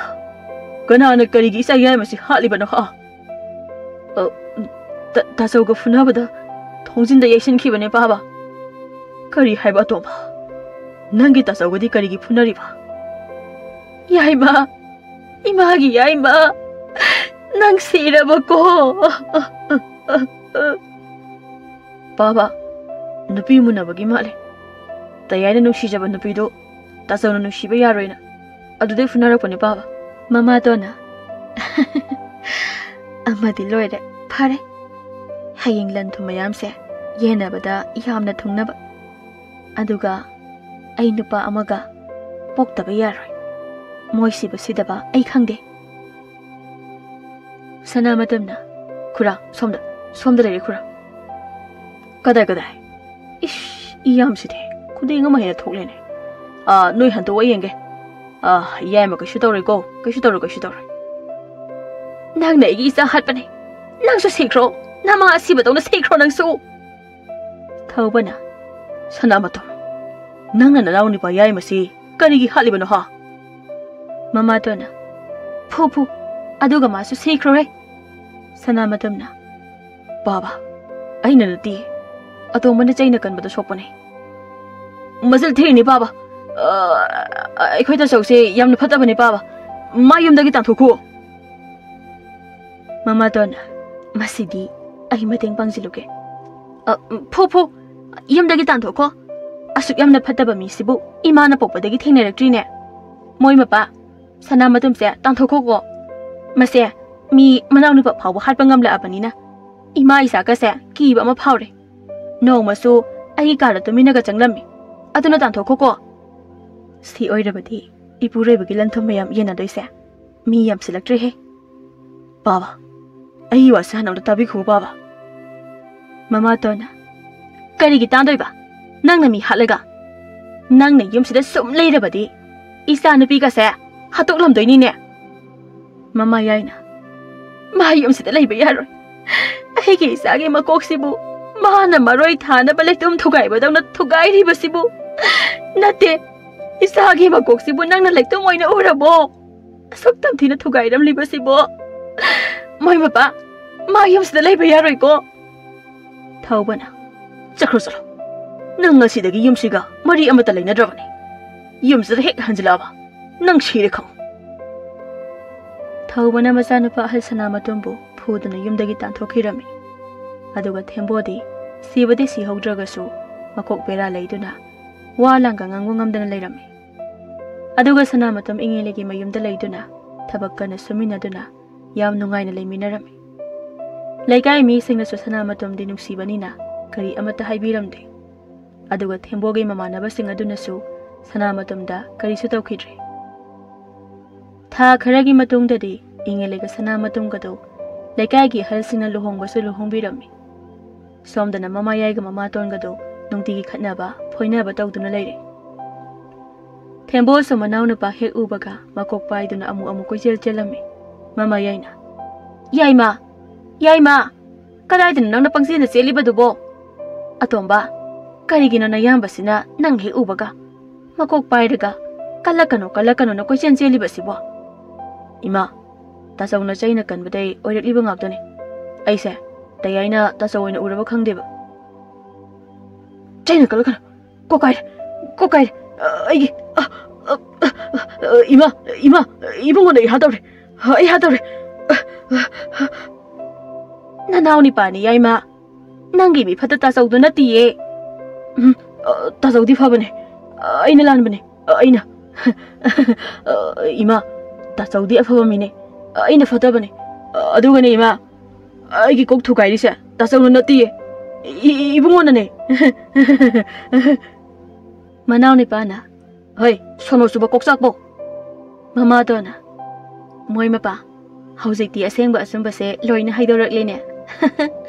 ꯀꯅꯥꯅ ꯀꯔꯤꯒꯤ ꯏꯆꯥ ꯌꯥꯏꯃꯁꯤ ꯍꯥꯠꯂꯤꯕꯅꯣ, ꯍꯥ? ꯑ, ꯇ-, ꯇꯥꯆꯧꯒ ꯐꯨꯅꯕꯗ ꯊꯣꯡꯖꯤꯟꯗ ꯌꯩꯁꯤꯟꯈꯤꯕꯅꯦ, ꯄꯥꯕ꯫ ꯀꯔꯤ ꯍꯥꯏꯕ, ꯑꯇꯣꯝꯕ? ꯅꯪꯒꯤ ꯇꯥꯆꯧꯒꯗꯤ ꯀꯔꯤꯒꯤ ꯐꯨꯅꯔꯤꯕ? ꯌꯥꯏꯃ, ꯏꯃꯥꯒꯤ ꯌꯥꯏꯃ, ꯅꯪ ꯁꯤꯔꯕꯀꯣ? ꯄꯥꯕ, ꯅꯨꯄꯤ ꯃꯨꯟꯅꯕꯒꯤ ꯃꯥꯜꯂꯦ꯫ ꯇꯌꯥꯏꯅ ꯅꯨꯡꯁꯤꯖꯕ ꯅꯨꯄꯤꯗꯨ ꯇꯥꯆꯧꯅ ꯅꯨꯡꯁꯤꯕ ꯌꯥꯔꯣꯏꯅ ꯑꯗꯨꯗꯩ ꯐꯨꯅꯔꯛꯄꯅꯦ, ꯄꯥꯕ꯫ ꯃꯃꯥꯇꯣꯟꯅ, "ꯑꯃꯗꯤ ꯂꯣꯏꯔꯦ, ꯐꯔꯦ꯫ ꯍꯌꯦꯡ ꯂꯟ ꯊꯨꯝ ꯃꯌꯥꯝꯁꯦ ꯌꯦꯟꯅꯕꯗ ꯌꯥꯝꯅ ꯊꯨꯡꯅꯕ꯫ ꯑꯗꯨꯒ ꯑꯩ ꯅꯨꯄꯥ ꯑꯃꯒ ꯄꯣꯛꯇꯕ ꯌꯥꯔꯣꯏ꯫ ꯃꯣꯏ ꯁꯤꯕ ꯁꯤꯗꯕ ꯑꯩ ꯈꯪꯗꯦ"꯫ ꯁꯅꯥꯃꯇꯝꯅ, "ꯈꯨꯔꯥ, ꯁꯣꯝꯗ, ꯁꯣꯝꯗ ꯂꯩꯔꯦ, ꯈꯨꯔꯥ"꯫ "ꯀꯗꯥꯏ, ꯀꯗꯥꯏ? ꯏꯁ, ꯏ ꯌꯥꯝꯁꯤꯗꯤ ꯈꯨꯗꯤꯡ ꯑꯃ ꯍꯦꯟꯅ ꯊꯣꯛꯂꯦꯅꯦ꯫ ꯑꯥ, ꯅꯣꯏ ꯍꯟꯗꯣꯛꯑ ꯌꯦꯡꯒꯦ꯫ ꯑꯥ, ꯌꯥꯏꯃ, ꯀꯩꯁꯨ ꯇꯧꯔꯣꯏꯀꯣ, ꯀꯩꯁꯨ ꯇꯧꯔꯣꯏ, ꯀꯩꯁꯨ ꯇꯧꯔꯣꯏ"꯫ "ꯅꯪꯅ ꯑꯩꯒꯤ ꯏꯆꯥ ꯍꯥꯠꯄꯅꯦ꯫ ꯅꯪꯁꯨ ꯁꯤꯈ꯭ꯔꯣ, ꯅꯃꯥ ꯑꯁꯤꯕꯗꯧꯅ ꯁꯤꯈ꯭ꯔꯣ ꯅꯪꯁꯨ"꯫ ꯊꯧꯕꯅ, "ꯁꯅꯥꯃꯇꯝ, ꯅꯪꯅ ꯅꯅꯥꯎ ꯅꯨꯄꯥ ꯌꯥꯏꯃꯁꯤ ꯀꯔꯤꯒꯤ ꯍꯥꯠꯂꯤꯕꯅꯣ, ꯍꯥ?" ꯃꯃꯥꯇꯣꯟꯅ, "ꯐꯨ, ꯐꯨ, ꯑꯗꯨꯒ ꯃꯥꯁꯨ ꯁꯤꯈ꯭ꯔꯣꯍꯦ"꯫ ꯁꯅꯥꯃꯇꯝꯅ, "ꯄꯥꯕ, ꯑꯩꯅ ꯅꯠꯇꯦ, ꯑꯇꯣꯝꯕꯅ ꯆꯩꯅ ꯀꯟꯕꯗ ꯁꯣꯛꯄꯅꯦ꯫ ꯃꯆꯤꯜ ꯊꯤꯔꯤꯅꯤ, ꯄꯥꯕ꯫ ꯑ, ꯑꯩꯈꯣꯏ ꯇꯥꯆꯧꯁꯦ ꯌꯥꯝꯅ ꯐꯠꯇꯕꯅꯦ, ꯄꯥꯕ꯫ ꯃꯥ ꯌꯨꯝꯗꯒꯤ ꯇꯥꯟꯊꯣꯛꯈꯣ"꯫ ꯃꯃꯥꯇꯣꯟꯅ, "ꯃꯁꯤꯗꯤ ꯑꯩ ꯃꯇꯦꯡ ꯄꯥꯡꯁꯤꯜꯂꯨꯒꯦ"꯫ "ꯑ, ꯐꯨ, ꯐꯨ, ꯌꯨꯝꯗꯒꯤ ꯇꯥꯟꯊꯣꯛꯈꯣ꯫ ꯑꯁꯨꯛ ꯌꯥꯝꯅ ꯐꯠꯇꯕ ꯃꯤꯁꯤꯕꯨ ꯏꯃꯥꯅ ꯄꯣꯛꯄꯗꯒꯤ ꯊꯦꯡꯅꯔꯛꯇ꯭ꯔꯤꯅꯦ꯫ ꯃꯣꯏ ꯃꯄꯥ, ꯁꯅꯥꯃꯇꯨꯝꯁꯦ ꯇꯥꯟꯊꯣꯛꯈꯣꯀꯣ"꯫ ꯃꯁꯦ ꯃꯤ ꯃꯅꯥꯎꯅꯨꯄꯥ ꯐꯥꯎꯕ ꯍꯥꯠꯄ ꯉꯝꯂꯛꯑꯕꯅꯤꯅ ꯏꯃꯥ ꯏꯆꯥꯒꯁꯦ ꯀꯤꯕ ꯑꯃ ꯐꯥꯎꯔꯦ꯫ ꯅꯣꯡꯃꯁꯨ ꯑꯩꯒꯤ ꯀꯥꯗ ꯇꯨꯃꯤꯟꯅꯒ ꯆꯪꯂꯝꯃꯤ꯫ ꯑꯗꯨꯅ ꯇꯥꯟꯊꯣꯛꯈꯣꯀꯣ꯫ ꯁꯤ ꯑꯣꯏꯔꯕꯗꯤ ꯏꯄꯨꯔꯣꯏꯕꯒꯤ ꯂꯟ ꯊꯨꯝ ꯃꯌꯥꯝ ꯌꯦꯟꯅꯗꯣꯏꯁꯦ ꯃꯤ ꯌꯥꯝꯁꯤꯜꯂꯛꯇ꯭ꯔꯦꯍꯦ꯫ ꯕꯥꯕꯥ, ꯑꯩꯒꯤ ꯋꯥꯁꯦ ꯍꯥꯟꯅ ꯑꯝꯇ ꯇꯥꯕꯤꯈꯣ ꯕꯥꯕꯥ꯫ ꯃꯃꯥꯇꯣꯟꯅ, ꯀꯔꯤꯒꯤ ꯇꯥꯗꯣꯏꯕ? ꯅꯪꯅ ꯃꯤ ꯍꯥꯠꯂꯒ? ꯅꯪꯅ ꯌꯨꯝꯁꯤꯗ ꯁꯨꯝ ꯂꯩꯔꯕꯗꯤ ꯏꯆꯥ ꯅꯨꯄꯤꯒꯁꯦ ꯍꯥꯠꯇꯣꯛꯂꯝꯗꯣꯏꯅꯤꯅꯦ꯫ ꯃꯃꯥ ꯌꯥꯏꯅ, ꯃꯥ ꯌꯨꯝꯁꯤꯗ ꯂꯩꯕ ꯌꯥꯔꯣꯏ꯫ ꯑꯩꯒꯤ ꯏꯆꯥꯒꯤ ꯃꯀꯣꯛꯁꯤꯕꯨ ꯃꯥꯅ ꯃꯔꯣꯏ ꯊꯥꯅꯕ ꯂꯩꯇꯨꯝ ꯊꯨꯒꯥꯏꯕꯗꯧꯅ ꯊꯨꯒꯥꯏꯔꯤꯕꯁꯤꯕꯨ꯫ ꯅꯠꯇꯦ, ꯏꯆꯥꯒꯤ ꯃꯀꯣꯛꯁꯤꯕꯨ ꯅꯪꯅ ꯂꯩꯇꯨꯝ ꯑꯣꯏꯅ ꯎꯔꯕꯣ? ꯑꯁꯨꯛ ꯇꯝꯊꯤꯅ ꯊꯨꯒꯥꯏꯔꯝꯂꯤꯕꯁꯤꯕꯣ꯫ ꯃꯣꯏ ꯃꯄꯥ, ꯃꯥ ꯌꯨꯝꯁꯤꯗ ꯂꯩꯕ ꯌꯥꯔꯣꯏꯀꯣ꯫ ꯊꯧꯕꯅ, ꯆꯠꯈ꯭ꯔꯣ ꯆꯠꯂꯣ꯫ ꯅꯪ ꯉꯁꯤꯗꯒꯤ ꯌꯨꯝꯁꯤꯒ ꯃꯔꯤ ꯑꯃꯠꯇ ꯂꯩꯅꯗ꯭ꯔꯕꯅꯤ꯫ ꯌꯨꯝꯁꯤꯗ ꯍꯦꯛ ꯍꯟꯖꯤꯜꯂꯛꯑꯕ ꯅꯪ ꯁꯤꯔꯦ ꯈꯪꯉꯨ꯫ ꯊꯧꯕꯅ ꯃꯆꯥꯅꯨꯄꯥ ꯑꯍꯜ ꯁꯅꯥꯃꯇꯣꯝꯕꯨ ꯐꯨꯗꯨꯅ ꯌꯨꯝꯗꯒꯤ ꯇꯥꯟꯊꯣꯛꯈꯤꯔꯝꯃꯤ꯫ ꯑꯗꯨꯒ ꯊꯦꯝꯕꯣꯗꯤ ꯁꯤꯕꯗꯤ ꯁꯤꯍꯧꯗ꯭ꯔꯒꯁꯨ ꯃꯀꯣꯛ ꯕꯦꯔꯥ ꯂꯩꯗꯨꯅ ꯋꯥ ꯂꯥꯡꯒ ꯉꯥꯡꯕ ꯉꯝꯗꯅ ꯂꯩꯔꯝꯃꯤ꯫ ꯑꯗꯨꯒ ꯁꯅꯥꯃꯇꯣꯝ ꯏꯉꯦꯂꯦꯒꯤ ꯃꯌꯨꯝꯗ ꯂꯩꯗꯨꯅ ꯊꯕꯛ ꯀꯟꯅ ꯁꯨꯃꯤꯟꯅꯗꯨꯅ ꯌꯥꯝ ꯅꯨꯡꯉꯥꯏꯅ ꯂꯩꯃꯤꯟꯅꯔꯝꯃꯤ꯫ ꯂꯩꯀꯥꯏ ꯃꯤꯁꯤꯡꯅꯁꯨ ꯁꯅꯥꯃꯇꯣꯝꯗꯤ ꯅꯨꯡꯁꯤꯕꯅꯤꯅ ꯀꯔꯤ ꯑꯃꯠꯇ ꯍꯥꯏꯕꯤꯔꯝꯗꯦ꯫ ꯑꯗꯨꯒ ꯊꯦꯝꯕꯣꯒꯤ ꯃꯃꯥꯟꯅꯕꯁꯤꯡ ꯑꯗꯨꯅꯁꯨ ꯁꯅꯥꯃꯇꯣꯝꯗ ꯀꯔꯤꯁꯨ ꯇꯧꯈꯤꯗ꯭ꯔꯦ꯫ ꯊꯥ ꯈꯔꯒꯤ ꯃꯇꯨꯡꯗꯗꯤ ꯏꯉꯦꯂꯦꯒ ꯁꯅꯥꯃꯇꯣꯝꯒꯗꯨ ꯂꯩꯀꯥꯏꯒꯤ ꯑꯍꯜꯁꯤꯡꯅ ꯂꯨꯍꯣꯡꯕꯁꯨ ꯂꯨꯍꯣꯡꯕꯤꯔꯝꯃꯤ꯫ ꯁꯣꯝꯗꯅ ꯃꯃꯥꯌꯥꯏꯒ ꯃꯃꯥꯇꯣꯟꯒꯗꯨ ꯅꯨꯡꯇꯤꯒꯤ ꯈꯠꯅꯕ ꯐꯣꯏꯅꯕ ꯇꯧꯗꯨꯅ ꯂꯩꯔꯦ꯫ ꯊꯦꯝꯕꯣꯁꯨ ꯃꯅꯥꯎꯅꯨꯄꯥ ꯍꯦꯛ ꯎꯕꯒ ꯃꯀꯣꯛ ꯄꯥꯏꯗꯨꯅ ꯑꯃꯨꯛ ꯑꯃꯨꯛ ꯀꯣꯏꯆꯦꯜ ꯆꯦꯜꯂꯝꯃꯤ꯫ ꯃꯃꯥꯌꯥꯏꯅ, "ꯌꯥꯏꯃ! ꯌꯥꯏꯃ! ꯀꯗꯥꯏꯗꯅꯣ ꯅꯪꯅ ꯄꯪꯆꯦꯟꯗ ꯆꯦꯜꯂꯤꯕꯗꯨꯕꯣ? ꯑꯇꯣꯝꯕ, ꯀꯔꯤꯒꯤꯅꯣ ꯅꯌꯥꯝꯕꯁꯤꯅ ꯅꯪ ꯍꯦꯛ ꯎꯕꯒ ꯃꯀꯣꯛ ꯄꯥꯏꯔꯒ 'ꯀꯜꯂꯛꯀꯅꯨ, ꯀꯜꯂꯛꯀꯅꯨꯅ' ꯀꯣꯏꯆꯦꯟ ꯆꯦꯜꯂꯤꯕꯁꯤꯕꯣ?" "ꯏꯃꯥ, ꯇꯥꯆꯧꯅ ꯆꯩꯅ ꯀꯟꯕꯗꯩ ꯑꯣꯏꯔꯛꯂꯤꯕ ꯉꯥꯛꯇꯅꯤ꯫ ꯑꯩꯁꯦ ꯇꯌꯥꯏꯅ ꯇꯥꯆꯧ ꯑꯣꯏꯅ ꯎꯔꯕ ꯈꯪꯗꯦꯕ꯫ ꯆꯩꯅ ꯀꯜꯂꯛꯀꯅꯨ꯫ ꯀꯣꯛ ꯀꯥꯏꯔꯦ, ꯀꯣꯛ ꯀꯥꯏꯔꯦ꯫ ꯑ, ꯑꯩꯒꯤ, ꯑ, ꯑ, ꯑ, ꯑ, ꯏꯃꯥ, ꯏꯃꯥ, ꯏꯕꯨꯡꯉꯣꯅ ꯑꯩ ꯍꯥꯠꯇꯧꯔꯦ꯫ ꯑꯩ ꯍꯥꯠꯇꯧꯔꯦ꯫ ꯑ, ꯑ, ꯑ, ꯅꯅꯥꯎ ꯅꯤꯄꯥꯅꯤ ꯌꯥꯏꯃ꯫ ꯅꯪꯒꯤ ꯃꯤ ꯐꯠꯇ ꯇꯥꯆꯧꯗꯣ ꯅꯠꯇꯤꯌꯦ꯫ ꯎꯝ, ꯑ, ꯇꯥꯆꯧꯗꯤ ꯐꯕꯅꯦ꯫ ꯑ, ꯑꯩꯅ ꯂꯥꯟꯕꯅꯦ꯫ ꯑ, ꯑꯩꯅ꯫ ꯑ, ꯏꯃꯥ, ꯇꯥꯆꯧꯗꯤ ꯑꯐꯕ ꯃꯤꯅꯦ꯫ ꯑꯩꯅ ꯐꯠꯇꯕꯅꯦ꯫ ꯑꯗꯨꯒꯅꯦ ꯏꯃꯥ, ꯑꯩꯒꯤ ꯀꯣꯛ ꯊꯨꯒꯥꯏꯔꯤꯁꯦ ꯇꯥꯆꯧꯅ ꯅꯠꯇꯤꯌꯦ, ꯏ- ꯏ- ꯏꯕꯨꯡꯉꯣꯅꯅꯦ꯫ ꯃꯅꯥꯎꯅꯤꯄꯥꯅ, "ꯍꯣꯏ, ꯁꯣꯅꯣ ꯆꯨꯕ ꯀꯣꯛꯆꯥꯛꯄꯧ!" ꯃꯃꯥꯇꯣꯟꯅ, "ꯃꯣꯏ ꯃꯄꯥ, ꯍꯧꯖꯤꯛꯇꯤ ꯑꯁꯦꯡꯕ ꯑꯆꯨꯝꯕꯁꯦ ꯂꯣꯏꯅ ꯍꯥꯏꯗꯣꯔꯛꯂꯦꯅꯦ꯫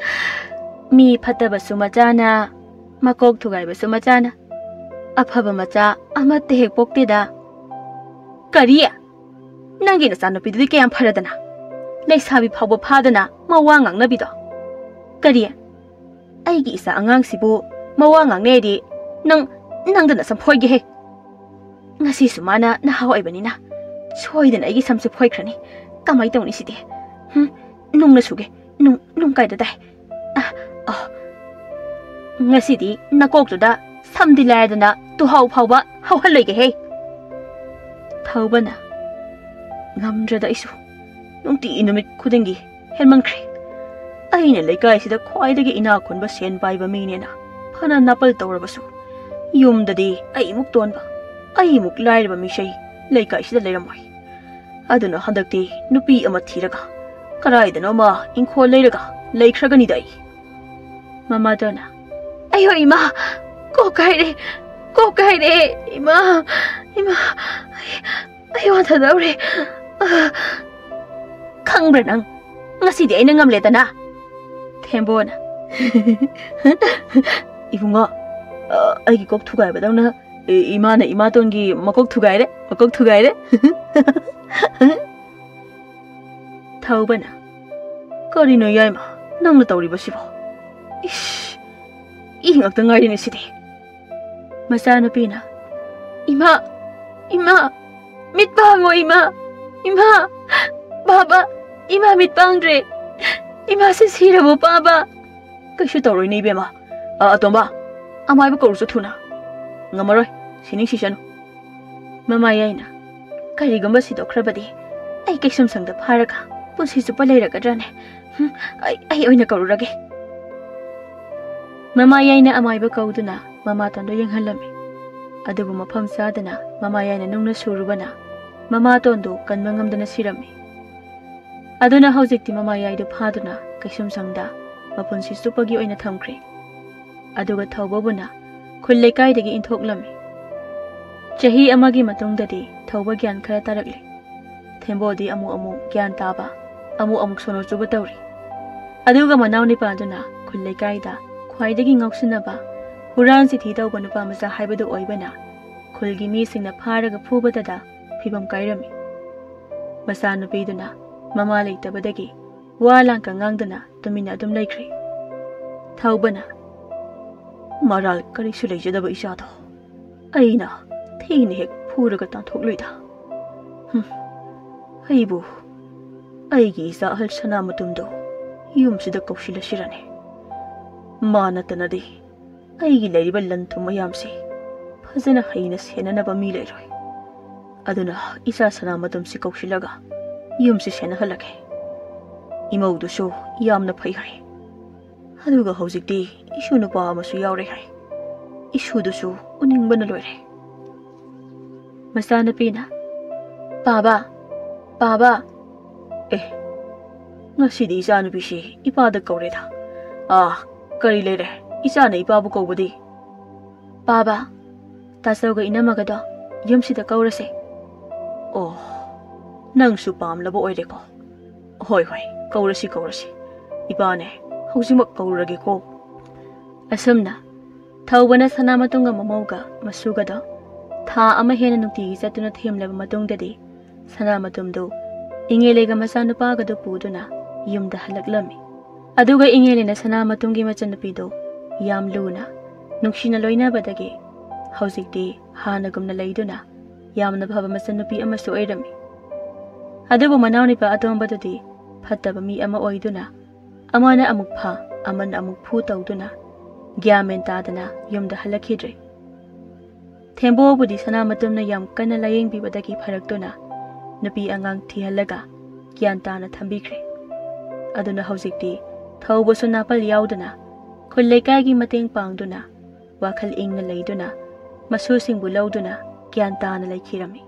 ꯃꯤ ꯐꯠꯇꯕꯁꯨ ꯃꯆꯥꯅ, ꯃꯀꯣꯛ ꯊꯨꯒꯥꯏꯕꯁꯨ ꯃꯆꯥꯅ, ꯑꯐꯕ ꯃꯆꯥ ꯑꯃꯠꯇ ꯍꯦꯛ ꯄꯣꯛꯇꯦꯗ꯫" "ꯀꯔꯤ? ꯅꯪꯒꯤ ꯅꯆꯥꯅꯨꯄꯤꯗꯨꯗꯤ ꯀꯌꯥꯝ ꯐꯔꯗꯅ? ꯂꯩꯁꯥꯕꯤ ꯐꯥꯎꯕ ꯐꯥꯗꯅ ꯃꯋꯥ ꯉꯥꯡꯅꯕꯤꯗꯣ꯫ ꯀꯔꯤ? ꯑꯩꯒꯤ ꯏꯆꯥ ꯑꯉꯥꯡꯁꯤꯕꯨ ꯃꯋꯥ ꯉꯥꯡꯅꯔꯗꯤ ꯅꯪ, ꯅꯪꯗ ꯅꯁꯝ ꯐꯣꯏꯒꯦꯍꯦ꯫ ꯉꯁꯤꯁꯨ ꯃꯥꯅ ꯅꯍꯥ ꯑꯣꯏꯕꯅꯤꯅ ꯁꯣꯏꯗꯅ ꯑꯩꯒꯤ ꯁꯝꯁꯦ ꯐꯣꯏꯈ꯭ꯔꯅꯤ꯫ ꯀꯃꯥꯏ ꯇꯧꯅꯤ ꯁꯤꯗꯤ? ꯍꯨꯝ, ꯅꯨꯡꯅ ꯁꯨꯒꯦ꯫ ꯅꯨꯡ, ꯅꯨꯡ ꯀꯥꯏꯗ ꯇꯥꯏ? ꯑ, ꯑ꯫ ꯉꯁꯤꯗꯤ ꯅꯀꯣꯛꯇꯨꯗ ꯁꯝꯗꯤ ꯂꯥꯏꯔꯗꯅ ꯇꯨꯍꯥꯎ ꯐꯥꯎꯕ ꯍꯧꯍꯜꯂꯣꯏꯒꯦꯍꯦ꯫" ꯊꯧꯕꯅ, "ꯉꯝꯗ꯭ꯔꯦꯗ ꯑꯩꯁꯨ꯫ ꯅꯨꯡꯇꯤ ꯅꯨꯃꯤꯠ ꯈꯨꯗꯤꯡꯒꯤ ꯍꯦꯟꯃꯟꯈ꯭ꯔꯦ꯫ ꯑꯩꯅ ꯂꯩꯀꯥꯏꯁꯤꯗ ꯈ꯭ꯋꯥꯏꯗꯒꯤ ꯏꯅꯥꯛ ꯈꯨꯟꯕ ꯁꯦꯟ ꯄꯥꯏꯕ ꯃꯤꯅꯦꯅ ꯐꯅ ꯅꯥꯄꯜ ꯇꯧꯔꯕꯁꯨ, ꯌꯨꯝꯗꯗꯤ ꯑꯩꯃꯨꯛ ꯇꯣꯟꯕ, ꯑꯩꯃꯨꯛ ꯂꯥꯏꯔꯕ ꯃꯤꯁꯩ ꯂꯩꯀꯥꯏꯁꯤꯗ ꯂꯩꯔꯝꯃꯣꯏ꯫ ꯑꯗꯨꯅ ꯍꯟꯗꯛꯇꯤ ꯅꯨꯄꯤ ꯑꯃ ꯊꯤꯔꯒ ꯀꯗꯥꯏꯗꯅꯣꯃ ꯏꯪꯈꯣꯜ ꯂꯩꯔꯒ ꯂꯩꯈ꯭ꯔꯒꯅꯤꯗ ꯑꯩ꯫" ꯃꯃꯥꯇꯣꯟꯅ, "ꯑꯌꯣ ꯏꯃꯥ, ꯀꯣꯛ ꯀꯥꯏꯔꯦ, ꯀꯣꯛ ꯀꯥꯏꯔꯦ, ꯏꯃꯥ, ꯏꯃꯥ, ꯑꯩ, ꯑꯩ ꯋꯥꯟꯊꯗꯧꯔꯦ꯫ ꯑ, ꯈꯪꯕ꯭ꯔꯥ ꯅꯪ? ꯉꯁꯤꯗꯤ ꯑꯩꯅ ꯉꯝꯂꯦꯗꯅ꯫" ꯊꯦꯝꯕꯣꯅ, "ꯏꯕꯨꯡꯉꯣ, ꯑ, ꯑꯩꯒꯤ ꯀꯣꯛ ꯊꯨꯒꯥꯏꯕꯗꯧꯅ, ꯏ-, ꯏꯃꯥꯅ ꯏꯃꯥꯇꯣꯟꯒꯤ ꯃꯀꯣꯛ ꯊꯨꯒꯥꯏꯔꯦ, ꯃꯀꯣꯛ ꯊꯨꯒꯥꯏꯔꯦ꯫" ꯊꯧꯕꯅ, "ꯀꯔꯤꯅꯣ ꯌꯥꯏꯃ, ꯅꯪꯅ ꯇꯧꯔꯤꯕꯁꯤꯕꯣ? ꯏꯁ, ꯏ ꯉꯥꯛꯇ ꯉꯥꯏꯔꯦꯅꯦ ꯁꯤꯗꯤ꯫" ꯃꯆꯥꯅꯨꯄꯤꯅ, "ꯏꯃꯥ, ꯏꯃꯥ, ꯃꯤꯠ ꯄꯥꯡꯉꯣ ꯏꯃꯥ, ꯏꯃꯥ, ꯕꯥꯕꯥ, ꯏꯃꯥ ꯃꯤꯠ ꯄꯥꯡꯗ꯭ꯔꯦ, ꯏꯃꯥꯁꯦ ꯁꯤꯔꯕꯣ ꯄꯥꯕ?" "ꯀꯩꯁꯨ ꯇꯧꯔꯣꯏꯅꯦ ꯏꯕꯦꯝꯃ꯫ ꯑ, ꯑꯇꯣꯝꯕ, ꯑꯃꯥꯏꯕ ꯀꯧꯔꯨꯆꯣ ꯊꯨꯅ꯫" "ꯉꯝꯃꯔꯣꯏ, ꯁꯤꯅꯤꯡ ꯁꯤꯁꯅꯨ꯫" ꯃꯃꯥ ꯌꯥꯏꯅ, "ꯀꯔꯤꯒꯨꯝꯕ ꯁꯤꯗꯣꯛꯈ꯭ꯔꯕꯗꯤ ꯑꯩ ꯀꯩꯁꯨꯝꯁꯪꯗ ꯐꯥꯔꯒ ꯄꯨꯟꯁꯤ ꯆꯨꯞꯄ ꯂꯩꯔꯒꯗ꯭ꯔꯅꯦ? ꯍꯨꯝ, ꯑꯩ, ꯑꯩ ꯑꯣꯏꯅ ꯀꯧꯔꯨꯔꯒꯦ꯫" ꯃꯃꯥ ꯌꯥꯏꯅ ꯑꯃꯥꯏꯕ ꯀꯧꯗꯨꯅ ꯃꯃꯥꯇꯣꯟꯗꯣ ꯌꯦꯡꯍꯜꯂꯝꯃꯤ꯫ ꯑꯗꯨꯕꯨ ꯃꯐꯝ ꯆꯥꯗꯅ ꯃꯃꯥ ꯌꯥꯏꯅ ꯅꯨꯡꯅ ꯁꯨꯔꯨꯕꯅ ꯃꯃꯥꯇꯣꯟꯗꯨ ꯀꯟꯕ ꯉꯝꯗꯅ ꯁꯤꯔꯝꯃꯤ꯫ ꯑꯗꯨꯅ ꯍꯧꯖꯤꯛꯇꯤ ꯃꯃꯥꯌꯥꯏꯗꯨ ꯐꯥꯗꯨꯅ ꯀꯩꯁꯨꯝꯁꯪꯗ ꯃꯄꯨꯟꯁꯤ ꯆꯨꯞꯄꯒꯤ ꯑꯣꯏꯅ ꯊꯝꯈ꯭ꯔꯦ꯫ ꯑꯗꯨꯒ ꯊꯧꯕꯕꯨꯅ ꯈꯨꯜ ꯂꯩꯀꯥꯏꯗꯒꯤ ꯏꯟꯊꯣꯛꯂꯝꯃꯤ꯫ ꯆꯍꯤ ꯑꯃꯒꯤ ꯃꯇꯨꯡꯗꯗꯤ ꯊꯧꯕ ꯒ꯭ꯌꯥꯟ ꯈꯔ ꯇꯥꯔꯛꯂꯦ꯫ ꯊꯦꯝꯕꯣꯗꯤ ꯑꯃꯨꯛ ꯑꯃꯨꯛ ꯒ꯭ꯌꯥꯟ ꯇꯥꯕ, ꯑꯃꯨꯛ ꯑꯃꯨꯛ ꯁꯣꯅꯣ ꯆꯨꯕ ꯇꯧꯔꯤ꯫ ꯑꯗꯨꯒ ꯃꯅꯥꯎ ꯅꯤꯄꯥꯗꯨꯅ ꯈꯨꯜ ꯂꯩꯀꯥꯏꯗ ꯈ꯭ꯋꯥꯏꯗꯒꯤ ꯉꯥꯎꯁꯤꯟꯅꯕ, ꯍꯨꯔꯥꯟ ꯆꯤꯊꯤ ꯇꯧꯕ ꯅꯨꯄꯥ ꯃꯆꯥ ꯍꯥꯏꯕꯗꯨ ꯑꯣꯏꯕꯅ ꯈꯨꯜꯒꯤ ꯃꯤꯁꯤꯡꯅ ꯐꯥꯔꯒ ꯐꯨꯕꯗꯗ ꯐꯤꯕꯝ ꯀꯥꯏꯔꯝꯃꯤ꯫ ꯃꯆꯥꯅꯨꯄꯤꯗꯨꯅ ꯃꯃꯥ ꯂꯩꯇꯕꯗꯒꯤ ꯋꯥ ꯂꯥꯡꯀ ꯉꯥꯡꯗꯅ ꯇꯨꯃꯤꯟꯅ ꯑꯗꯨꯝ ꯂꯩꯈ꯭ꯔꯦ꯫ ꯊꯧꯕꯅ, "ꯃꯔꯥꯜ ꯀꯔꯤꯁꯨ ꯂꯩꯖꯗꯕ ꯏꯆꯥꯗꯣ ꯑꯩꯅ ꯊꯤꯅ ꯍꯦꯛ ꯐꯨꯔꯒ ꯇꯥꯟꯊꯣꯛꯂꯣꯏꯗ꯫ ꯍꯨꯝ, ꯑꯩꯕꯨ, ꯑꯩꯒꯤ ꯏꯆꯥ ꯑꯍꯜ ꯁꯅꯥꯃꯇꯨꯝꯗꯣ ꯌꯨꯝꯁꯤꯗ ꯀꯧꯁꯤꯜꯂꯁꯤꯔꯅꯦ? ꯃꯥ ꯅꯠꯇꯅꯗꯤ ꯑꯩꯒꯤ ꯂꯩꯔꯤꯕ ꯂꯟ ꯊꯨꯝ ꯃꯌꯥꯝꯁꯤ ꯐꯖꯅ ꯍꯩꯅ ꯁꯦꯟꯅꯅꯕ ꯃꯤ ꯂꯩꯔꯣꯏ꯫ ꯑꯗꯨꯅ ꯏꯆꯥ ꯁꯅꯥꯃꯇꯨꯝꯁꯤ ꯀꯧꯁꯤꯜꯂꯒ ꯌꯨꯝꯁꯤ ꯁꯦꯟꯅꯍꯜꯂꯒꯦ꯫ ꯏꯃꯧꯗꯨꯁꯨ ꯌꯥꯝꯅ ꯐꯩ ꯍꯥꯏ꯫ ꯑꯗꯨꯒ ꯍꯧꯖꯤꯛꯇꯤ ꯏꯁꯨ ꯅꯨꯄꯥ ꯑꯃꯁꯨ ꯌꯥꯎꯔꯦ ꯍꯥꯏ꯫ ꯏꯁꯨꯗꯨꯁꯨ ꯎꯅꯤꯡꯕꯅ ꯂꯣꯏꯔꯦ꯫" ꯃꯆꯥꯅꯨꯄꯤꯅ, "ꯄꯥꯕ, ꯄꯥꯕ!" ꯑꯦ, ꯉꯁꯤꯗꯤ ꯏꯆꯥꯅꯨꯄꯤꯁꯤ ꯏꯄꯥꯗ ꯀꯧꯔꯦꯗ꯫ ꯑꯥ, ꯀꯔꯤ ꯂꯩꯔꯦ? ꯏꯆꯥꯅ ꯏꯄꯥꯕꯨ ꯀꯧꯕꯗꯤ? "ꯄꯥꯕ, ꯇꯥꯆꯧꯒ ꯏꯅꯝꯃꯒꯗꯣ ꯌꯨꯝꯁꯤꯗ ꯀꯧꯔꯁꯦ꯫" ꯑꯣ, ꯅꯪꯁꯨ ꯄꯥꯝꯂꯕ ꯑꯣꯏꯔꯦꯀꯣ꯫ ꯍꯣꯏ, ꯍꯣꯏ, ꯀꯧꯔꯁꯤ, ꯀꯧꯔꯁꯤ꯫ ꯏꯄꯥꯅꯦ, ꯍꯧꯖꯤꯛꯃꯛ ꯀꯧꯔꯒꯦꯀꯣ꯫ ꯑꯁꯨꯝꯅ ꯊꯧꯕꯅ ꯁꯅꯥꯃꯇꯨꯝꯒ ꯃꯃꯧꯒ ꯃꯁꯨꯒꯗꯣ ꯊꯥ ꯑꯃ ꯍꯦꯟꯅ ꯅꯨꯡꯇꯤꯒꯤ ꯆꯠꯇꯨꯅ ꯊꯦꯝꯂꯕ ꯃꯇꯨꯡꯗꯗꯤ ꯁꯅꯥꯃꯇꯨꯝꯗꯨ ꯏꯉꯦꯂꯩꯒ ꯃꯆꯥꯅꯨꯄꯥꯒꯗꯨ ꯄꯨꯗꯨꯅ ꯌꯨꯝꯗ ꯍꯜꯂꯛꯂꯝꯃꯤ꯫ ꯑꯗꯨꯒ ꯏꯉꯦꯂꯩꯅ ꯁꯅꯥꯃꯇꯨꯝꯒꯤ ꯃꯆꯟꯅꯨꯄꯤꯗꯨ ꯌꯥꯝ ꯂꯨꯅ, ꯅꯨꯡꯁꯤꯅ ꯂꯣꯏꯅꯕꯗꯒꯤ ꯍꯧꯖꯤꯛꯇꯤ ꯍꯥꯟꯅꯒꯨꯝꯅ ꯂꯩꯗꯨꯅ ꯌꯥꯝꯅ ꯐꯕ ꯃꯆꯟꯅꯨꯄꯤ ꯑꯃꯁꯨ ꯑꯣꯏꯔꯝꯃꯤ꯫ ꯑꯗꯨꯕꯨ ꯃꯅꯥꯎꯅꯨꯄꯥ ꯑꯇꯣꯝꯕꯗꯨꯗꯤ ꯐꯠꯇꯕ ꯃꯤ ꯑꯃ ꯑꯣꯏꯗꯨꯅ ꯑꯃꯅ ꯑꯃꯨꯛ ꯐꯥ, ꯑꯃꯅ ꯑꯃꯨꯛ ꯐꯨ ꯇꯧꯗꯨꯅ ꯒ꯭ꯌꯥꯟ ꯃꯦꯟ ꯇꯥꯗꯅ ꯌꯨꯝꯗ ꯍꯜꯂꯛꯈꯤꯗ꯭ꯔꯦ꯫ ꯊꯦꯝꯕꯣꯕꯨꯗꯤ ꯁꯅꯥꯃꯇꯨꯝꯅ ꯌꯥꯝ ꯀꯟꯅ ꯂꯥꯌꯦꯡꯕꯤꯕꯗꯒꯤ ꯐꯔꯛꯇꯨꯅ ꯅꯨꯄꯤ ꯑꯉꯥꯡ ꯊꯤꯍꯜꯂꯒ ꯒ꯭ꯌꯥꯟ ꯇꯥꯅ ꯊꯝꯕꯤꯈ꯭ꯔꯦ꯫ ꯑꯗꯨꯅ ꯍꯧꯖꯤꯛꯇꯤ ꯊꯧꯕꯁꯨ ꯅꯥꯄꯜ ꯌꯥꯎꯗꯅ ꯈꯨꯜ ꯂꯩꯀꯥꯏꯒꯤ ꯃꯇꯦꯡ ꯄꯥꯡꯗꯨꯅ ꯋꯥꯈꯜ ꯏꯪꯅ ꯂꯩꯗꯨꯅ ꯃꯁꯨꯁꯤꯡꯕꯨ ꯂꯧꯗꯨꯅ ꯒ꯭ꯌꯥꯟ ꯇꯥꯅ ꯂꯩꯈꯤꯔꯝꯃꯤ꯫